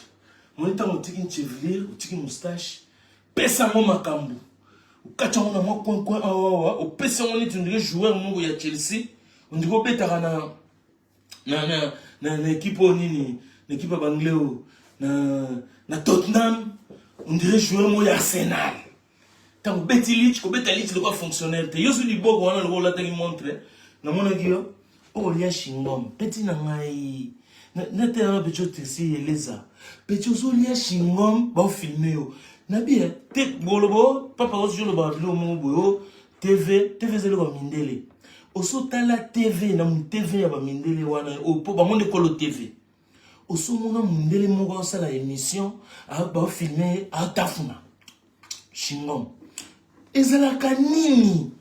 [SPEAKER 1] Moni ntango otiki chevelure, otiki moustache, pesa yango makambo. Okati yango na mwa coin coin awa awa, opesi yango neti ondire joueur moko ya Chelsea, ondire obetaka na na na na, na équipe oyo nini, na équipe ya banglais oyo, na na Tottenham, on dirait joueur moko ya Arsenal. Ntango obeti lich, kobeta lich lokola fonctionnaire te. Yo ozwi liboko wana lokola olataki montre, namonaki yo okolia chingom. Petit na ngai, natelanga petit otrisi eleza. Petit ozolia chingom, baofilme yo. Nabi te bolobo papa ozo olobaka biloko moko boye o TV, TV eza eloko ya mindele. Osotala TV na TV ya bamindele wana po bango nde kolo TV. Osomona mundele moko asala émission, baofilme atafuna chingom. Ezalaka nini?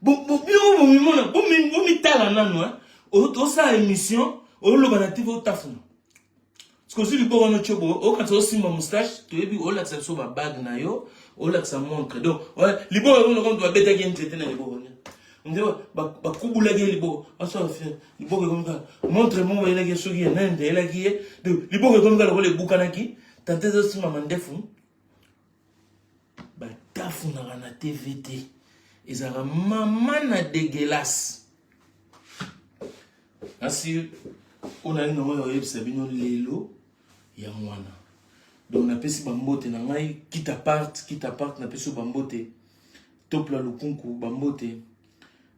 [SPEAKER 1] Bino bomimona, bomitala nanu, osala émission, oloba na TV otafuna. Parce que ozwi liboko wana otye boye, okanisa osimba moustache, toyebi olakisa biso ba bague na yo, olakisa montre. Donc, liboko yango lokola moto babetaki ye nzete na liboko wana. Nde bakubulaki ye liboko, asala liboko ekomi kaka montre moko bayelaki ye soki ye nani ayelaki ye. Donc liboko ekomi kaka lokola ebukanaki, tante ezosimba mandefu. Batafunaka na TV te. Ezalaka mama na dégueulasse. Kasi oyo nali nango ya koyebisa bino lelo ya mwana. Donc napesi bambote na ngai, kita part, kita part, napesi yo bambote. Topla Lukunku, bambote.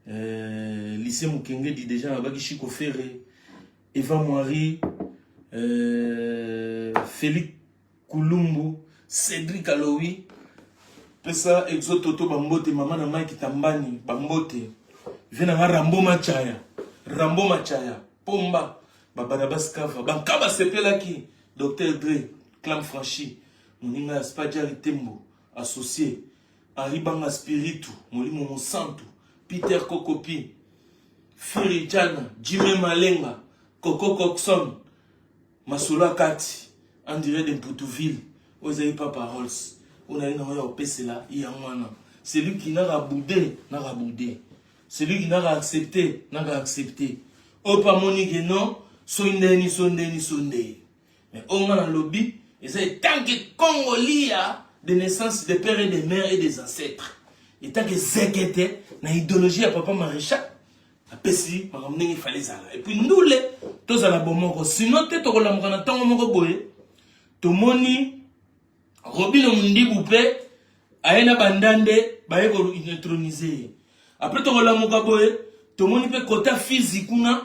[SPEAKER 1] Lycée Mukengedi déjà nabaki Chico Ferre, Eva Moiri, Félix Kulumbu, Cédric Aloui, pesa Exototo bambote, mama na Mike Tambani bambote, vie na nga Rambo Machaya, Rambo Machaya, Pomba, Babarabas Kava, banka basepelaki, Dr Dre, Clam Franchi, moninga ya Spadjari Tembo, associé, Henri Banga Spiritu, Molimo Mosantu, Peter Kokopi, Firi Jana, Jimmy Malenga, Coco Coxon, Masolo Akati, en direct de Mputouville, oyo ezali Papa Rolls, oyo nali nango ya kopesela yango wana. Celui qui n'a boudé, n'a boudé. Celui qui n'a accepté, n'a accepté. Oyo mpe amoni ke non, soki ndeni, so ndeni, so ndeni. Mais oyo nga nalobi eza etanke Congolia de naissance de père et de mère et des ancêtres. Etanke zekete na idéologie ya papa maréchal apesi makambo ndenge efale ezala. Et puis ndule tozala bomoko, sinon te tokolamuka na ntongo moko boye tomoni Robino Mundibu mpe aye na bandande baye kointronize ye. Après tokolamuka boye tomoni mpe kota Fizi kuna,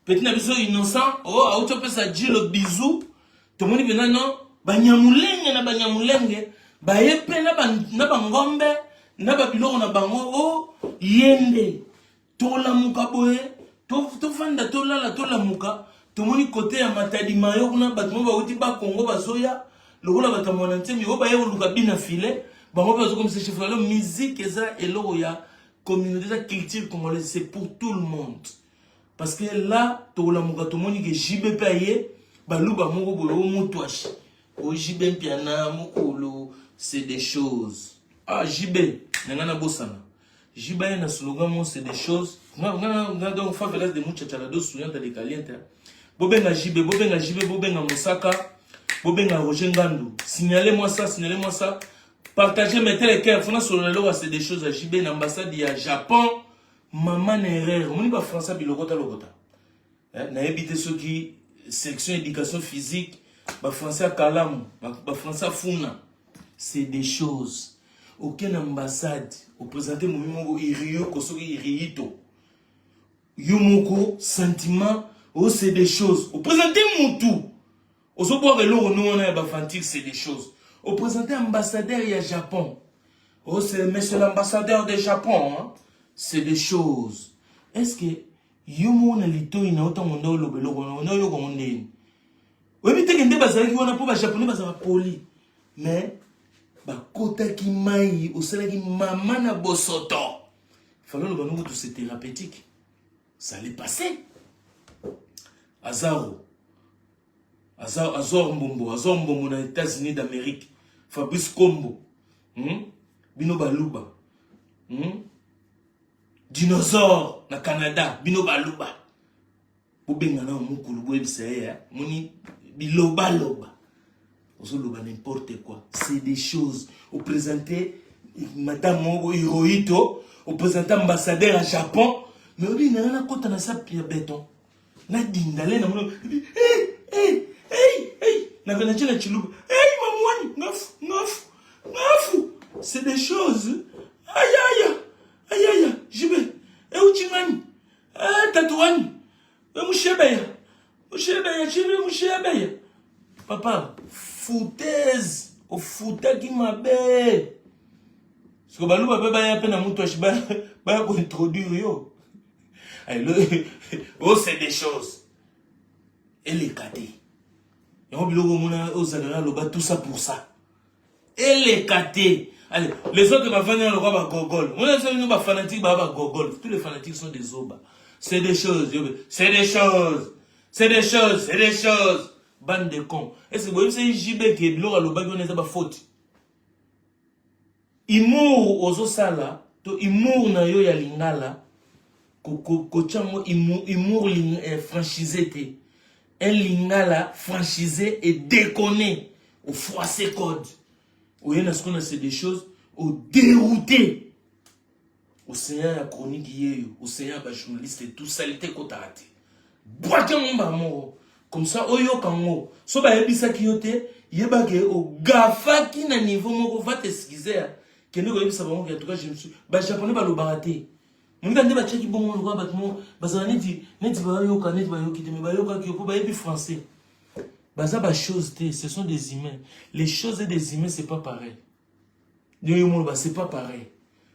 [SPEAKER 1] petit na biso Innocent oh, auti opesa Jilo bisou. Tomoni mpenza no banyamulenge na banyamulenge baye mpe na bangombe na babiloko na bango o oh, ye nde tolamuka boye, tofanda, tolala, tolamuka, tomoni kote ya Matadi Mayo kuna bato mo bauti Bakongo bazoya lokola bato ya Mwana Ntemi oyo baye koluka bina file bango mpe bazokomisa chef. Alors musique eza eloko ya communauté, eza culture congolaise, c'est pour tout le monde. Parce que là tokolamuka tomoni ke JB mpe aye, baluba moko boye o mutwashi o JB Mpiana mokolo, c'est des choses. Ah, JB na ngai nabosana JB aye na slogan mo c'est des choses nga. Donc favelas de muchachalado suyanta de caliente. Bobenga JB, bobenga JB, bobenga Mosaka, bobenga Roger Ngandu. Signalez-moi ça, signalez-moi ça, partagez, mettez les cœurs. Fona solola eloko, c'est des choses ya JB na ambassade ya Japon. Mama na erreur, omoni bafrançais bilokota lokota. Nayebi te soki section éducation physique, bafrançais ya kalamu, bafrançais ya funa. C'est des choses, okende ambassade, oprésente momi moko iriyoko, soki iriyito yo moko sentiment o c'est des choses. Oprésente mutu ozobwaka eloko no wana ya bafantique, c'est des choses. Oprésente ambassadeur ya Japon, oh, c'est monsieur l'ambassadeur de Japon, hein? C'est des choses. Est-ce que yo moko na litoi na yo, ntango nde oloba eloko wana, nde oyoka ngo ndeni? Oyebi teke nde bazalaki wana mpo bajaponais bazala poli, mais bakotaki mai, osalaki mama na bosoto. Fallait oloba nongo tout, c'est thérapeutique, ça allait passer. Azaro, Azor Mbombo, Azor Mbombo na États-Unis d'Amérique, Fabrice Kombo, Bino baluba, Dinosaure na Canada, bino baluba, bobenga na mokulu, boyebisa ye moni bilobaloba ozoloba n'importe quoi. C'est des choses. Oprésente madame moko Hirohito, oprésente ambassadeur ya Japon, mais obi nanga nakota na sapi ya béton, nadinda le namoni natie na chiluba, hey, mamwani ngafu ngafu ngafu. C'est des choses. Ayaya ayaya, jibe euti ngani, tatu wani mushebeya mushebeya jibe mushebeya. Papa foutaise, ofutaki mabe. Siko baluba mpe baya mpe na mutu ashi baya kointroduire yo. Oh, c'est des choses, eleka te. Yango biloko omona ozalaka aloba tout ça pour ça, eleka te. Allez, les autres bafandi na lokwa bagogol, mona so bino bafanatiques baa bagogol. Tous les fanatiques sont des zoba. C'est des choses, c'est des choses, c'est des choses, c'est des choses. Bande de cons. Est ce que boyebisaki JB ke biloko alobaki wana eza bafaute? Humour ozosala to humour na yo ya lingala, kotia yango humour franchisé te. Un lingala franchisé et déconné, ofroissé code, oye na sikoyo na c'est des choses, odérouté océan ya chronique yeyo, océan ya bajournaliste, tout salité ekotaka te. Bwaki yango mbala moko. Comme ça oyoka ngo. So bayebisaki yo te, yeba ke ogafaki na niveau moko, va t'excuser. Kende koyebisa bango ke en tout cas je me suis ba japonais balobaka te. Moninga nde batiaki bongo lokola bato moko bazala neti neti bayoka neti bayoki te mais bayokaki yo mpo bayebi français. Baza ba choses te, ce sont des humains. Les choses et des humains c'est pas pareil. Nde yo moloba c'est pas pareil.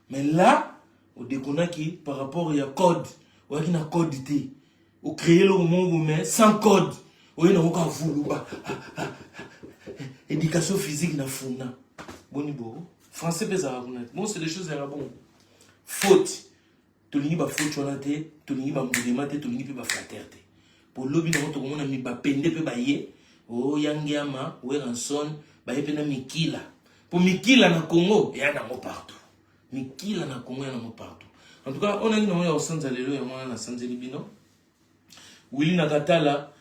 [SPEAKER 1] Mais là odekonaki par rapport ya code, oyaki na code te. Ocréer eloko moko mais sans code. Oye nango kaka vuluba. Éducation physique na funda. Boni bo. Français mpe ezalaka kuna te. Bon, c'est des choses ya bon. Faute. Tolingi ba faute wana te, tolingi ba mbulema te, tolingi mpe ba flatteur te. Po lobi nango tokomona mi bapende mpe baye. O yangiama, Werrason, baye mpe na mikila. Po mikila na Congo, eya nango partout. Mikila na Congo ya nango partout. En tout cas, on a nango ya kosanza lelo yango wana nasanzeli bino. Willy Nakatala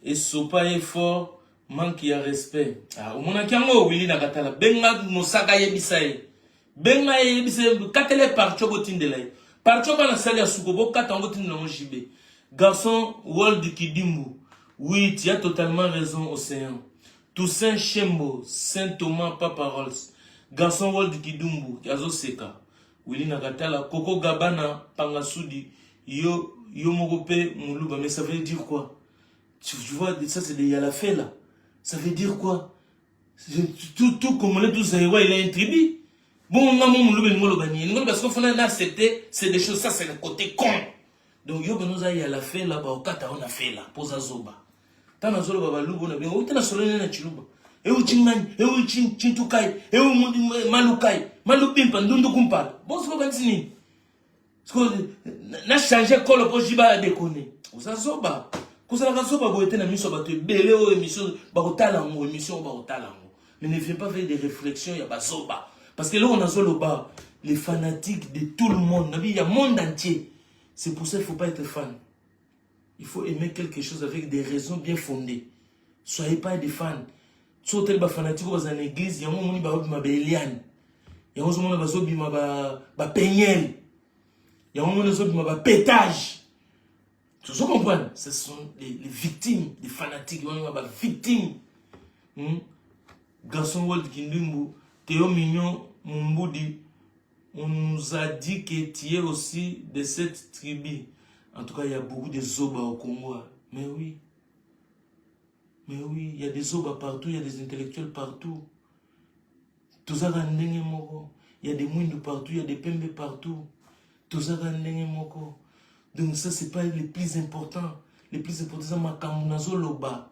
[SPEAKER 1] esopa ye fort manque ya respect. Ah, omonaki yango Willy Nakatala. Benga mosaka yebisa ye. Benga ye yebisa ye katele parcho botindela ye. Parcho bana sali ya suko bokata yango botindela yango JB. Garçon World Kidimbu. Oui, tu as totalement raison, Océan. Toussaint Shembo, Saint Thomas Papa Rolls. Garçon World Kidumbu, azoseka. Willy Nakatala, Coco Gabana, Pangasudi, yo, yo moko pe muluba. Mais ça veut dire quoi? Tu vois, ça c'est des Yalafela. Ça veut dire quoi? Tout Congolais, tout Zaïrois, il a une tribu. Bon, nga mo muluba ngolo bani. Ngolo parce qu'il faut accepter, c'est des choses, ça c'est le côté con. Donc yo benoza Yalafela, ba okata on a fait là, poza zoba. Tana zolo ba balubo na bengo, utana solo na chiluba. Eu chingani, eu chin chintukai, eu malukai, malubimpa ndundu kumpala. Bon, siko kanisi nini? Siko na changer kolo po jiba déconner. Oza zoba. Kozalaka zoba boye te na miso ya bato ebele oyo émission bakotala yango, émission oyo bakotala yango. Mais ne viens pas faire des réflexions ya bazoba. Parce que là on azoloba les fanatiques de tout le monde, nabi ya monde entier. C'est pour ça qu'il faut pas être fan. Il faut aimer quelque chose avec des raisons bien fondées. Soyez pas des fans. So otali ba fanatique oyo baza na église yango omoni baobima ba Eliane. Yango ozomona bazobima ba Peniel. Yango omoni ozobima ba pétage. Tu comprends? Ce sont les victimes des fanatiques. On ba victimes. Garçon World Kindumbu, Théo Mignon Mumbudi, on nous a dit que tu es aussi de cette tribu. En tout cas, il y a beaucoup de zoba au Congo. Mais oui. Mais oui, il y a des zoba partout, il y a des intellectuels partout. Tozaka ndenge moko. Il y a des mwindu partout, il y a des pembe partout. Tozaka ndenge moko. Donc ça, c'est pas le plus important. Le plus important, c'est makambo nazoloba.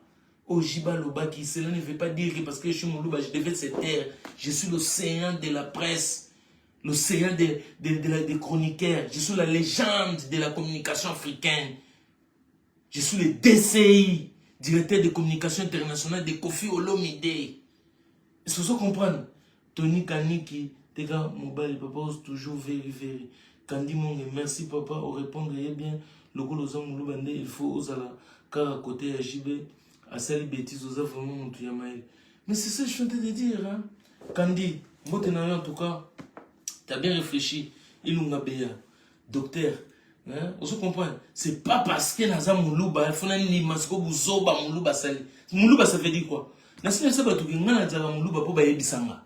[SPEAKER 1] Ojiba Lobaki, cela ne veut pas dire que parce que je suis Moulouba, je devais se taire. Je suis l'océan de la presse, l'océan des chroniqueurs. Je suis la légende de la communication africaine. Je suis le DCI, directeur de communication internationale de Koffi Olomide. Est-ce que vous comprenez? Tony Kaniki, Tega Mobile, papa ose toujours very, very. Kandi Monge, merci papa, au répondre bien. Lokolo oza Moulouba nde, il faut ozala kaka côté ya JB. Asali bêtise, oza vraiment mutu ya maël. Mais c'est ça que je suis en train de dire. Hein? Kandi, mbote na yo en tout cas, t'as bien réfléchi. Ilunga Beya, docteur. Hein? Ozo comprendre? C'est pas parce que naza Moulouba, il faut nani masiko buzoba Moulouba sali. Moulouba ça veut dire quoi? Nasi nasa batu ki nga nazala Moulouba po bayebisanga.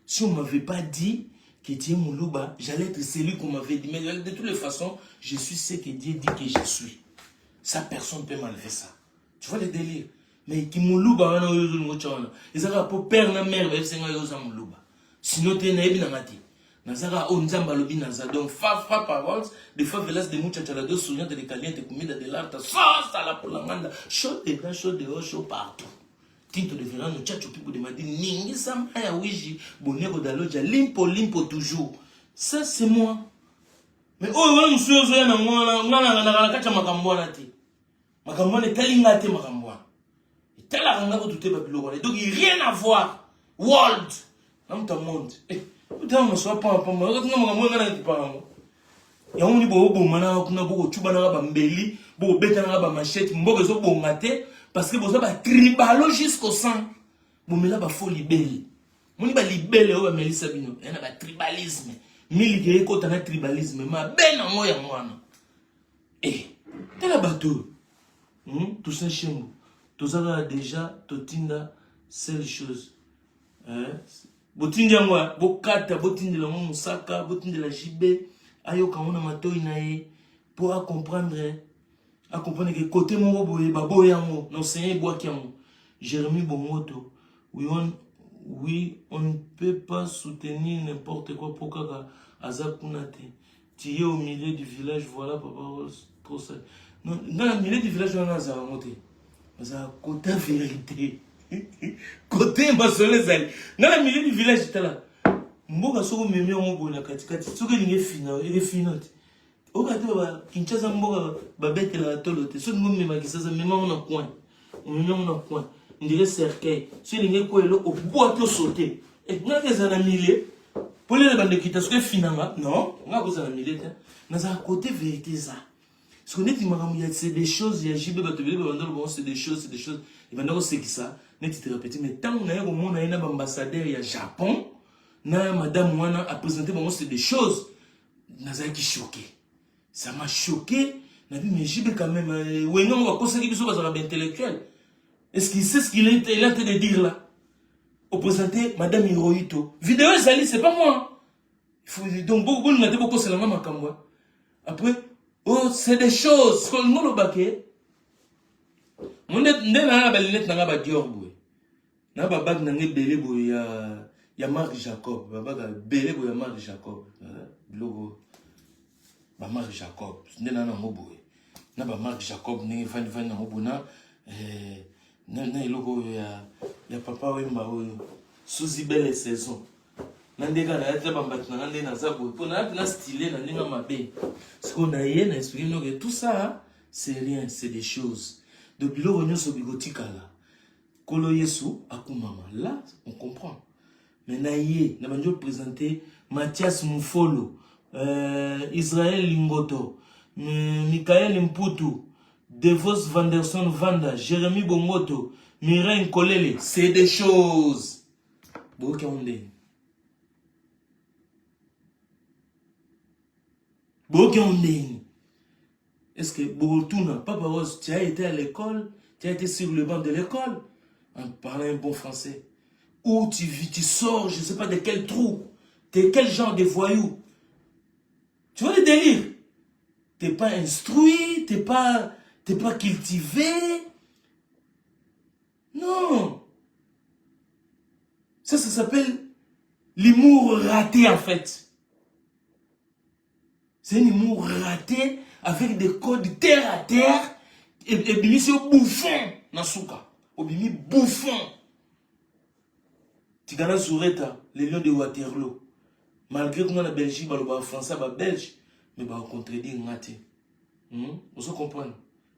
[SPEAKER 1] Si on m'avait pas dit que tu es Moulouba, j'allais être celui qu'on m'avait dit. Mais de toutes les façons, je suis ce que Dieu dit que je suis. Ça, personne ne peut m'enlever ça. Tu vois le délire? Mais ki Moulouba wana oyo ozolingo tya wana ezalaka po père na mère bayebisenga yo oza Moulouba. Sinon te nayebi nanga te. Nazaka oyo Nzambe alobi naza. Donc fa fa paroles de favelas de muchacha la dos souriante de caliente comida de l'arte sosa la polanganda chaud dedans chaud dehors chaud partout. Tinto de verano chacho pipo de madine ningisa maya wiji boneko daloja limpo limpo toujours. Ça c'est moi. Mais oyo wana mosusu ozoya na mwana ngana na kati ya makambo wana te. Makambo wana etali nga te makambo wana. Etalaka nga kutu te babiloko wana. Donc rien à voir. World. Na moto ya monde. Eh, otala moso apamba pamba. Oyoka makambo nga na ekipaka yango. Yango moni boboma na kuna bokocubanaka bambeli, bokobetanaka ba machette, mboka ezobonga te parce que boza ba tribalo jusqu'au sang. Bomela ba faux libele. Moni ba libele oyo bamelisa bino, ya na ba tribalisme. Miliki ekota na tribalisme, mabe nango yango wana. Eh, tala bato. Toussaint Shembo. Toza kaka deja totinda seule chose. Eh? Botindi yango, eh? Bokata, botindela yango mosaka, botindela JB, ayoka yango na matoi na ye po a comprendre, a comprendre que côté moko boye baboyi yango, na océan ebwaki yango. Jérémie Bongoto, oui on, oui, on ne peut pas soutenir n'importe quoi po kaka aza kuna te. Tu es au milieu du village, voilà papa Rose, trop sale. Non, na milieu du village wana azala yango te. Azala côté vérité. Côté masolo ezali. Nga na milieu du village tala. Mboka soko omemi yango boye na katikati, soki elingi efina, efina te. Oyoka te ba Kinshasa mboka babetelaka tolo te. Soki olingi omema Kinshasa, mema yango na coin. Omemi yango na coin. Ndire cercueil. Soki elingi ekwela eloko, obwaki osote. Eh, nga ezala na milieu. Polele bande kita soki efinanga, non, nga kozala na milieu te. Nazala côté vérité eza. Soki neti makambo ya c'est des choses ya JB bato ebele babanda loba c'est des choses, c'est des choses. Ebanda kosekisa neti thérapeutique mais ntango naye komona ye na ba ambassadeur ya Japon na madame wana a présenter bango c'est des choses, nazalaki choqué. Ça m'a choqué. Nabi mais JB quand même euh, wenga ngo bakosaki biso bazalaka ba intellectuel. Est-ce qu'il sait ce qu'il est, il est en train de dire là? Au présenter madame Hirohito. Vidéo ezali, c'est pas moi. Il faut donc bolinga te bokosela nga makambo. Après, oh, c'est des choses. Kolingo lobake. Monde nde na ba lunettes na nga ba Dior boye. Na ba bague na nga ebele boye ya ya Marc Jacob, ba bague ebele boye ya Marc Jacob. Biloko ba Marc Jacob nde na nango boye. Na ba Marc Jacob ndenge vandi vandi nango boye na eh, na, na eloko oyo ya ya papa Wemba oyo Suzy Belle saison. Na ndenge na yati ba mbati na nga nde naza boye po na na style na ndenge mabe. Sikoyo na ye na expliquer bino que tout ça c'est rien, c'est des choses. De biloko nyonso bikotikala. Kolo Yesu akumama. Là, on comprend. Mais na ye, na bandi présenter Mathias Mufolo, euh, Israël Lingoto, Michael Mputu, Devos Vanderson Vanda, Jérémy Bongoto, Mireille Nkolele. C'est des choses. Boyoki yango ndenge. Boyoki yango ndenge. Est-ce que bokotuna Papa Rose, tu as été à l'école, tu as été sur le banc de l'école en parlant un bon français. Ou tu vis, tu sors, je sais pas de quel trou. T'es quel genre de voyou. Tu vois le délire? T'es pas instruit, t'es pas, t'es pas cultivé. Non. Ça, ça s'appelle l'humour raté en fait. C'est un humour raté avec des codes terre à terre ebimisi yo bouffon na suka. Obimi bouffon. Tigana Zureta, le lion de Waterloo. Malgré qu'on a na Belgique, baloba français ba belge, mais ba contredire nga te. Hmm? Ozo comprendre?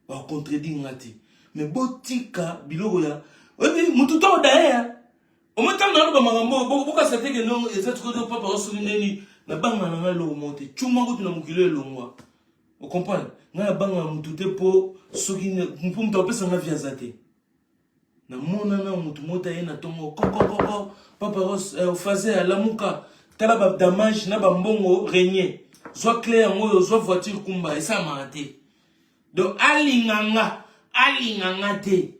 [SPEAKER 1] Ba contredire nga te. Mais botika biloko ya oyebi mutu to daye. Omoni ntango naloba makambo oyo bokasa te ke non eza tikoto papa osoki ndeni nabanga na ngai eloko moko te cuma kutu na mokili oyo elongwa ocomprendre ngai nabanga na motu te mpo soki mpo moto apesa ngai vi aza te namona na motu moko te aye na ntongo kokokoko papa ros eh, ofaze alamuka tala badamage na bambongo renier zwa cle yango oyo zwa voiture kumba esalamaka te donc alinga nga alinga nga te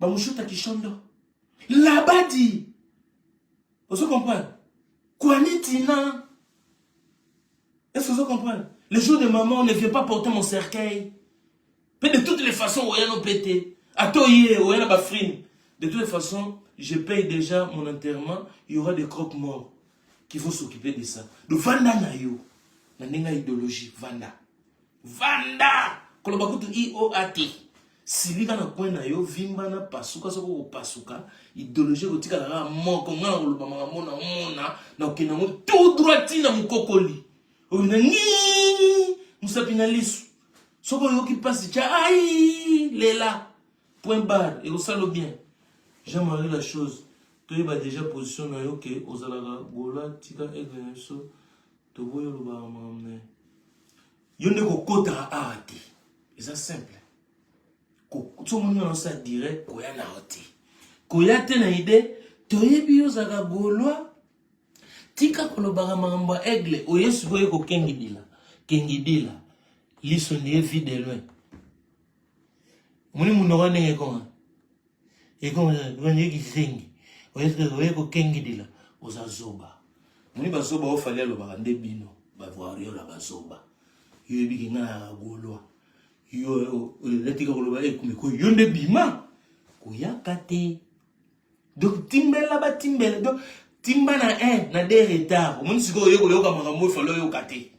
[SPEAKER 1] Bamushuta kishondo. Labadi. Ozo comprendre? Kwani Tina. Est-ce que vous comprenez? Le jour de maman, ne vient pas porter mon cercueil. Mais de toutes les façons, oya no pété. Atoye, oya na bafrine. De toutes les façons, je paye déjà mon enterrement. Il y aura des croque-morts qui vont s'occuper de ça. Donc, vanda na yo. Na ndenge idéologie, vanda. Vanda! Koloba kutu IOA te. Silika na coin na yo, vimba na pasuka soki okopasuka, idéologie ekotikala kaka moko. Nga na koloba makambo na omona, na kokende yango tout droit ti na mokokoli. Oyo na ngii, mosapi na lisu. Soki oyoki mpasi tya ai lela. Point barre, ekosala bien. Jean-Marie la chose, toyeba déjà position na yo ke ozalaka Gola, tika aigle na biso. Toboyi olobaka makambo na ye. Yo nde kokotaka awa te. Eza simple. Soki omoni nga naosala direct, koya na yo te. Koya te na idee, toyebi yo ozalaka gaulois. Tika kolobaka makambo ya aigle, oye sikoyo kokengidila. Kengidila. Liso ndiye vie de loin. Omoni munoko ndenge ekoma ekoma oye kizengi oye kokengedela oza zoba. Moni bazoba oyo Fally alobaka nde bino ba warrior ya bazoba. Yo oyebi ke ngai nayaka gaulois. Yo natika koloba ekumi ko yo nde bima koyaka te. Donc timbela batimbela donc timba na 1 na 2 retard. Omoni sikoyo oye koyoka makambo oyo Fally oyoka te.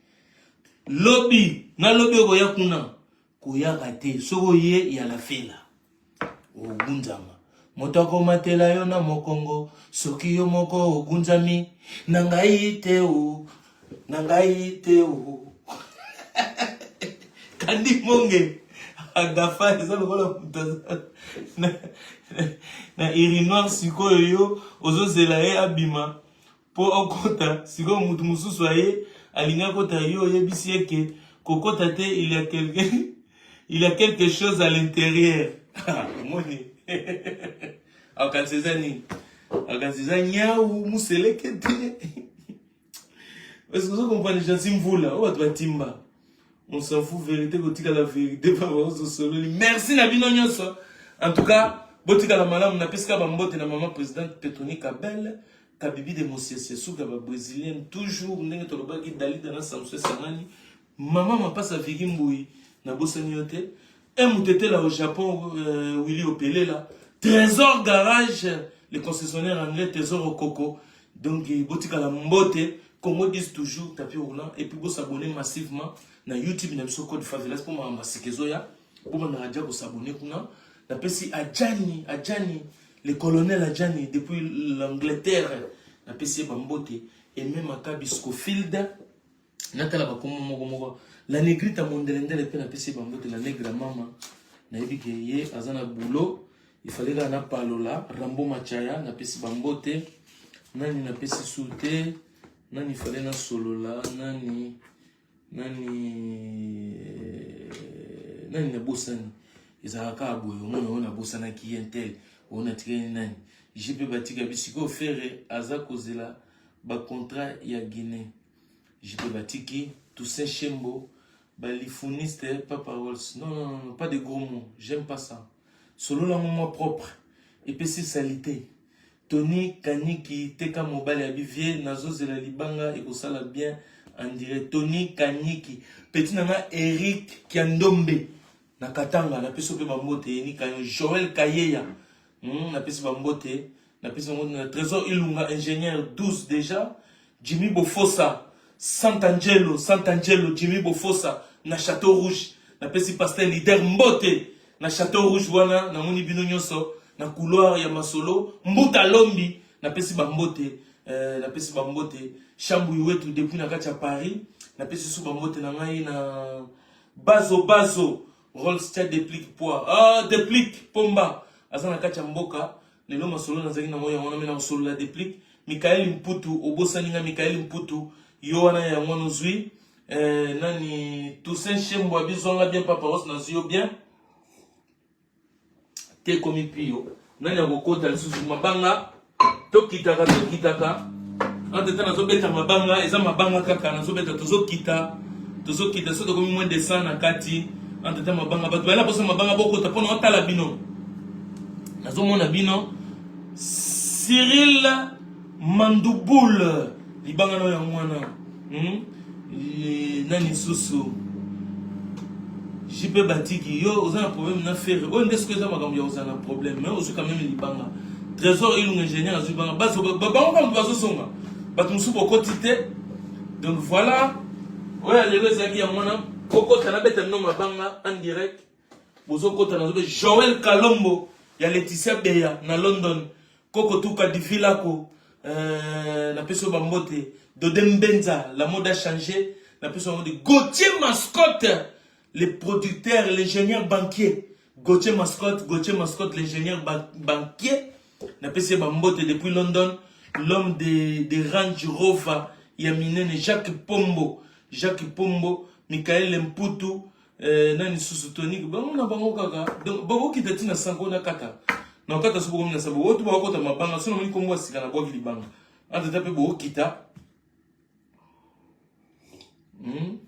[SPEAKER 1] Lobi na lobi okoya kuna koyaka te soki oye ya la fela ogunzama moto akomatela yo na mokongo soki yo moko ogunzami na ngai te o na ngai te o kandi monge agafa eza lokola moto na, na urinoir sikoyo yo ozozela ye abima Po okota sikoyo mutu mususu aye alingi akota yo oyebisi ye ke kokota te il ya quelque il ya quelque chose à l'intérieur omoni akanisi eza nini akanisi eza nyau museleke te est-ce que ozo comprendre Jansi Mvula oyo bato batimba on s'en fout vérité kotikala vérité papa ozosololi merci na bino nyonso en tout cas botikala malamu napesika bambote na mama présidente Petroni Kabel Kabibi de Mosese suka ba brésilienne toujours ndenge tolobaki Dalida na Samson esangani mama mapasa Viki Mbui nabosani yo te un mutetela au Japon euh, Willy Opelela Trésor Garage le concessionnaire anglais Trésor Okoko donc botikala mbote Congo disent toujours tapis roulant et puis bosabonner massivement na YouTube na biso Code Favelas mpo makambo ya sika ezoya bobandaka dia kosabonner kuna napesi Adjani Adjani le colonel Adjani depuis l'Angleterre napesi ye bambote Aimé Makabi Scofield natala bakombo moko moko la negrita mondelendele mpe napesi ye bambote la negra mama nayebi ke ye aza na boulot il fallait kaka napalola rambo machaya napesi bambote nani napesi su te nani fallait nasolola nani nani nani nabosani ezalaka kaka boye omona oyo nabosanaki ye ntel oyo natikali nani jp batika bisikoyo fere aza kozela bacontrat ya guinée jp batiki toussaint shembo balifuniste papa rolls non, non, non, pas de gros mots j'aime pas ça solola ngo mwa propre epesi salite Tony Kaniki teka mobali ya bivie nazozela libanga ekosala bien en direct Tony Kaniki petit na nga Eric Kiandombe na Katanga napesi mpe bambote yeni kayo Joël Kayeya napesi bambote napesi bambote na Trésor Ilunga ingénieur 12 déjà Jimmy Bofosa Sant'Angelo Sant'Angelo Jimmy Bofosa na Château Rouge napesi pasteur leader mbote na Château Rouge wana namoni bino nyonso na couloir ya masolo Mbuta Lombi napesi bambote eh, napesi bambote Shambu Iwetu depuis na kati ya Paris napesi su bambote na ngai na Bazo Bazo Rolls Tia Deplick Poa ah Deplick Pomba aza na kati ya mboka lelo masolo nazalaki nango yango wana me na kosolola Deplick Michael Mputu obosani nga Michael Mputu yo wana yango wana ozwi eh, nani Toussaint Shembo abizwanga bien papa Rose nazwi yo bien te ekomi pio nani akokota lisusu mabanga tokitaka tokitaka entre temps nazobeta mabanga eza mabanga kaka nazobeta tozokita tozokita soki tokomi moins de 100 na kati entre temps mabanga bato bayela mposa mabanga bokota mpona otala bino nazomona bino Cyril Mandubul libanga na yango wana hmm? Nani susu JP Batiki yo oza na problème na Ferre oyo nde soki eza makambo ya kozala na problème mais ozwi quand même libanga Trésor Ilunga ingénieur azwi libanga bazo bango kaka bazozonga bato mosusu bokoti te donc voilà oyo ya lelo ezalaki yango wana kokota nabeta bino mabanga en direct bozokota nazobe Joël Kalombo ya Laetitia Beya na London Koko Tuka Divilako euh, napesi yo bambote Dode Mbenza la mode a changé napesi yo bambote Gauthier Mascotte le producteur l'ingénieur banquier Gauthier Mascotte Gauthier Mascotte l'ingénieur ba banquier napesi ye bambote depuis London l'homme de, de Range Rover ya minene Jacques Pombo Jacques Pombo Michael Mputu Eh, nani susu tonique bango na bango kaka donc bakokita ntina sango na kata na kata so bokomi na sango oyo to bakokota mabanga so namoni kombo ya sika na bwaki libanga entre temps mpe bokokita hmm?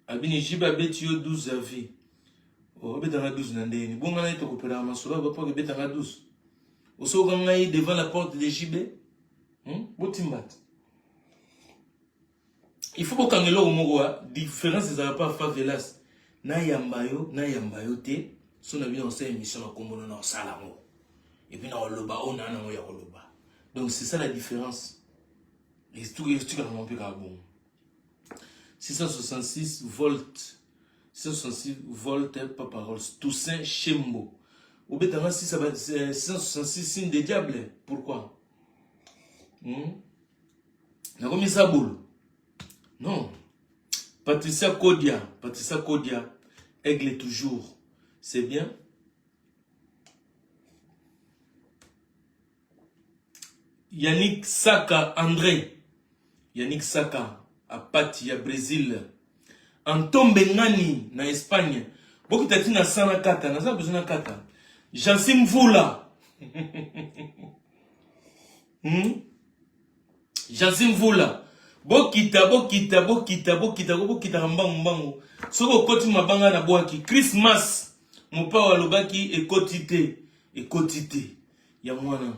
[SPEAKER 1] abini jibe abeti yo 12 ya vie. Obetanga 12 na ndenge nini? Bonga na ye tokopelaka masolo ya bapoke ebetanga 12. Osoka ngai devant la porte de JB? Botimba te. Il faut bokanga eloko moko wa différence ezalaka pa favelas. Nayamba yo, nayamba yo te. So na bino osala émission na kombo na osala yango. Et puis na oloba oyo na nango ya koloba. Donc c'est ça la différence. Etukaka ngo mpe kaka bongo. 666 volts 666 volts papa Rolls Toussaint Shembo obetanga 666 signe de diable pourquoi? Nakomi zabolo non. Patricia Kodia, Patricia Kodia, aigle toujours, c'est bien. Yannick Saka André, Yannick Saka apati ya Brésil, Antombe Ngani na Espagne, bokita ti na sana kata, naza besoin na kata. Jansi Mvula. Jansi Mvula. Bokita, bokita, bokita, bokita, bokita mbangu mbangu. Soki okoti mabanga na bwaki. Christmas, mopao alobaki ekoti te, ekoti te. Ya mwana.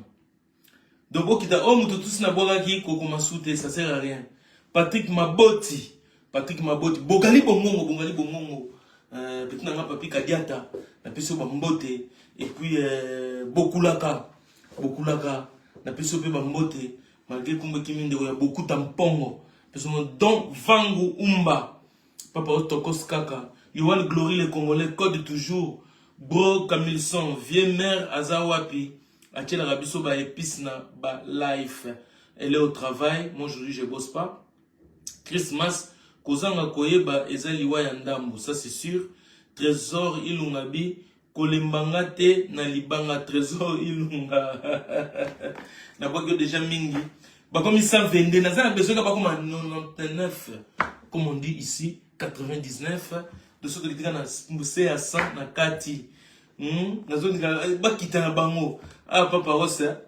[SPEAKER 1] Donc bokita oyo moto tusi na bwakaki kokoma su te, ça sert à rien. Patrick Maboti, Patrick Maboti, bogali bongongo, bongali bongongo. Petit nanga papi Kadiata, na peso ba mbote et puis bokulaka, bokulaka, na peso pe ba mbote malgré kumbe kimi ndeko ya bokuta mpongo. Peso mo don vangu umba. Papa Otokos kaka. Yohan Glory le Congolais code toujours. Bro Camilson, vieux mère aza wapi? Atielaka biso ba épices na ba life. Elle est au travail, moi aujourd'hui je bosse pas. Christmas, kozanga koyeba eza liwa ya ndambo, ça c'est sûr. Trésor Ilungabi, kolembanga te na libanga Trésor Ilunga. Na bwaki déjà mingi. Bakomi 122, naza na besoin ka bakoma 99, comme on dit ici, 99. De ce que na se ya 100 na kati. Nazolinga bakita na bango. Ah papa Rosa.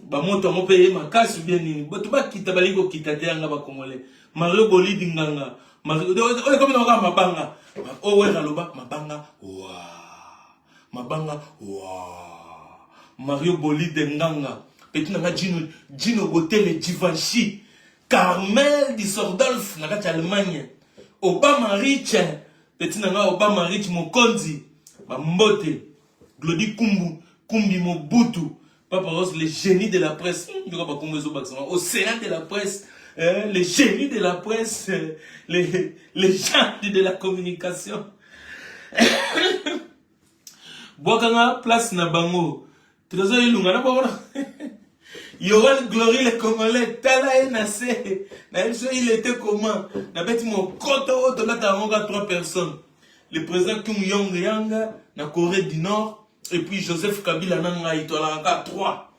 [SPEAKER 1] Ba moto yango pe ye makasi bien nini. Bato bakita balingi kokita te yanga ba Congolais. Mario Bolidi nganga. Mario oyo komi na kaka mabanga. Oyo wera loba mabanga. Wa. Mabanga. Wa. Mario Bolide nganga. Petit nanga Gino, Gino Botele Givenchy. Carmel di Sordolf na kati Allemagne. Obama Rich. Petit nanga Obama Rich Mokonzi. Ba mbote. Glody Kumbu, Kumbi Mobutu. Papa Rose, le génie de la presse. Ndoka ba Kumbu ezo bakisama. Océan de la presse. Le génie de la presse. Les gens de la communication. Bwakanga place na bango. Trésor Ilunga na bango. Yohan Glory le Congolais, tala ye na se. Na biso il était comment? Na beti mokoto oyo tolata yango ka 3 personnes. Le président Kim Jong Yang na Corée du Nord et puis Joseph Kabila na ngai tolaka ka 3.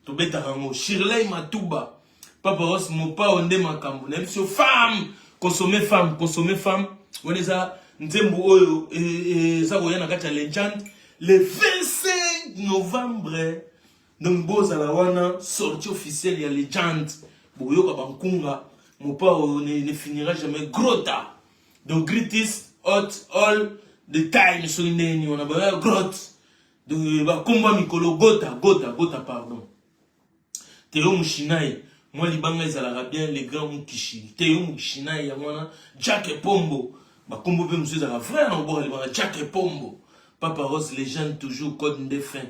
[SPEAKER 1] Tobetaka yango. Shirley Matuba, Papa Ross Mopao nde makambo. Na biso femme, consommer femme, consommer femme. Wana eza nzembo oyo eza koya na kati ya Legend le 25 novembre. Donc bozala wana sortie officielle ya Legend. Boyoka bankunga Mopao ne finira jamais grota. Donc greatest hot all the time soki ndenge nini wana ba grotte. Donc bakomba mikolo gota gota gota pardon. Théo Mushinai, moi libanga ezalaka bien les grands Mukishi. Théo Mushinai ya mwana Jack Pombo. Bakombo pe musu ezalaka vrai na oboka libanga Jack Pombo. Papa Rose légende toujours code nde fin.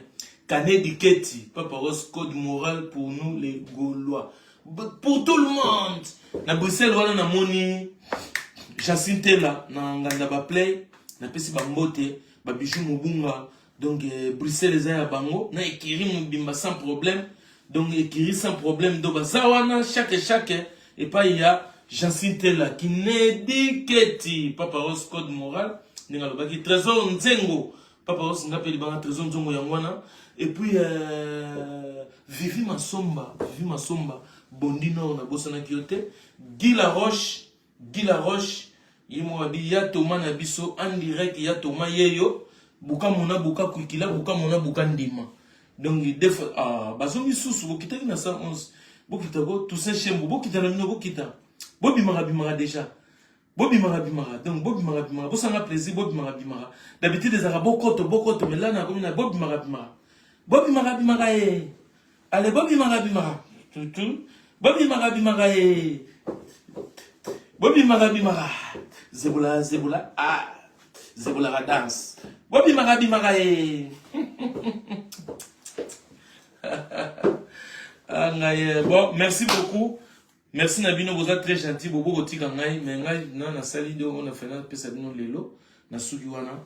[SPEAKER 1] Kane Diketi, Papa Rose code moral pour nous les Gaulois. Pour tout le monde. Na Bruxelles wana na moni Jacinthe Tela na nganda ba play na pesi ba mbote ba bijou mobunga. Donc Bruxelles eza ya bango na écurie mobimba sans problème. Donc écurie sans problème donc baza wana chaque chaque epai ya Jacinthe Tela Kinedi Keti Papa Rose code moral ndenge alobaki Trésor Nzengo Papa Rose nga pe libanga Trésor Nzongo yango wana et puis Vivi Masomba, Vivi Masomba Bondi Nord na bosanaki yo te. Guy Laroche, Guy Laroche ye moko abi ya Thomas na biso en direct ya Thomas yeyo buka mona buka kuikila buka mona buka ndima. Donc des fois ah bazongi susu bokitaki na 111 bokita ko Toussaint Chembo bokita na bino bokita bobimaka bimaka déjà. Bobimaka bimaka, donc bobimaka bimaka, bosanga plaisir, bobimaka bimaka. D'habitude ezalaka bokoto bokoto, mais là nakomi na bobimaka bimaka. Bobimaka bimaka ye. Allez, bobimaka bimaka. Tutu. Bobimaka bimaka ye. Bobimaka bimaka. Zebola zebola. Ah. Zebola ka danse. Bobimaka bimaka ye. Ah, ngai. Eh, bon, merci beaucoup. Merci na bino boza très gentil bobo kotika ngai mais ngai na nasali nde oyo na fena pesa bino lelo na suki wana.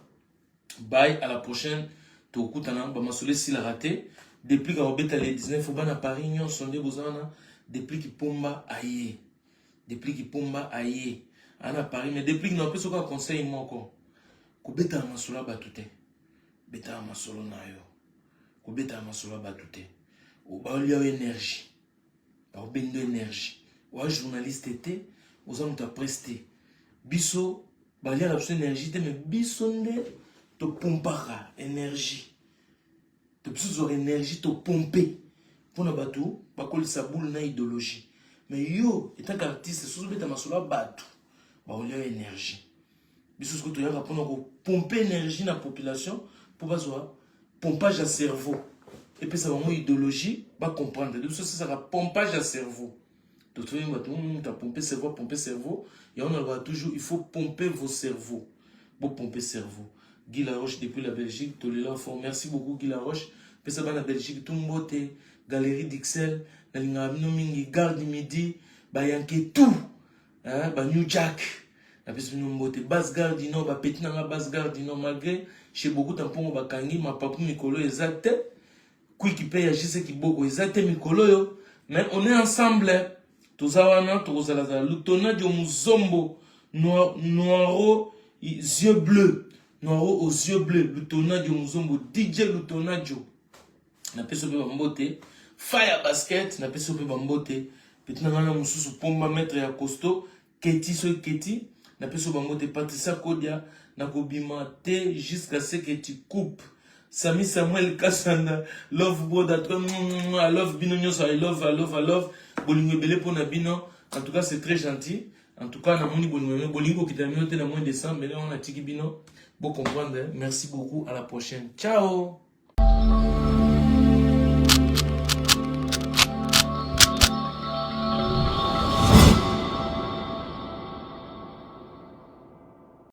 [SPEAKER 1] Bye à la prochaine tokutana ba masolo esilaka te depuis ka kobeta le 19 bana Paris nyonso nde boza wana depuis kipomba aye depuis kipomba aye ana Paris mais depuis na pesa ka conseil moko kobeta masolo ya bato te beta masolo na yo kobeta masolo ya bato te obalia yo énergie bakobenda énergie oa journaliste te oza moto ya presse te biso baliaka biso énergie te mais biso nde topompaka énergie to biso tozwaka énergie topompe mpona bato bakolisa boule na idéologie mais yo etaka artiste soki obeta masolo ya bato bakolia yo énergie biso soki toyaka mpona kopompe énergie na population mpo bazwa pompage ya cerveau epesa bango idéologie bacomprendre biso osesaka pompage ya cerveau totoyi bato moto apompe cerveau apompe cerveau yango nalobaka toujours il faut pomper vos cerveaux bopompe cerveau. Guy Laroche depuis la Belgique tolela fort merci beaucoup Guy Laroche pesa bana Belgique tout mbote galerie d'Ixelles nalingaka bino mingi gare du midi bayanke tout hein, ba New Jack napesi bino mbote base gare du nord bapeti na nga base gare du nord malgré chez beaucoup tampongo bakangi mapapu mikolo eza te kwiki mpe ya jise kiboko eza te mikolo oyo mais on est ensemble toza wana tokozalazala lutona dio muzombo noiro yeux bleu noiro aux yeux bleus lutona dio muzombo dj lutona dio napesi mpe bambote fire basket napesi mpe bambote peti na ngai na mosusu pomba maître ya costaud keti soki keti napesi bambote patricia kodia nakobima te jusqu'à ce que tu coupes Sami Samuel Kasanda love brother toi I love bino nyonso I love I love I love bolingo ebele mpo na bino en tout cas c'est très gentil en tout cas namoni bolingo bolingo kokita bino te na moins de 100 mais là on atiki bino bo comprendre merci beaucoup à la prochaine ciao.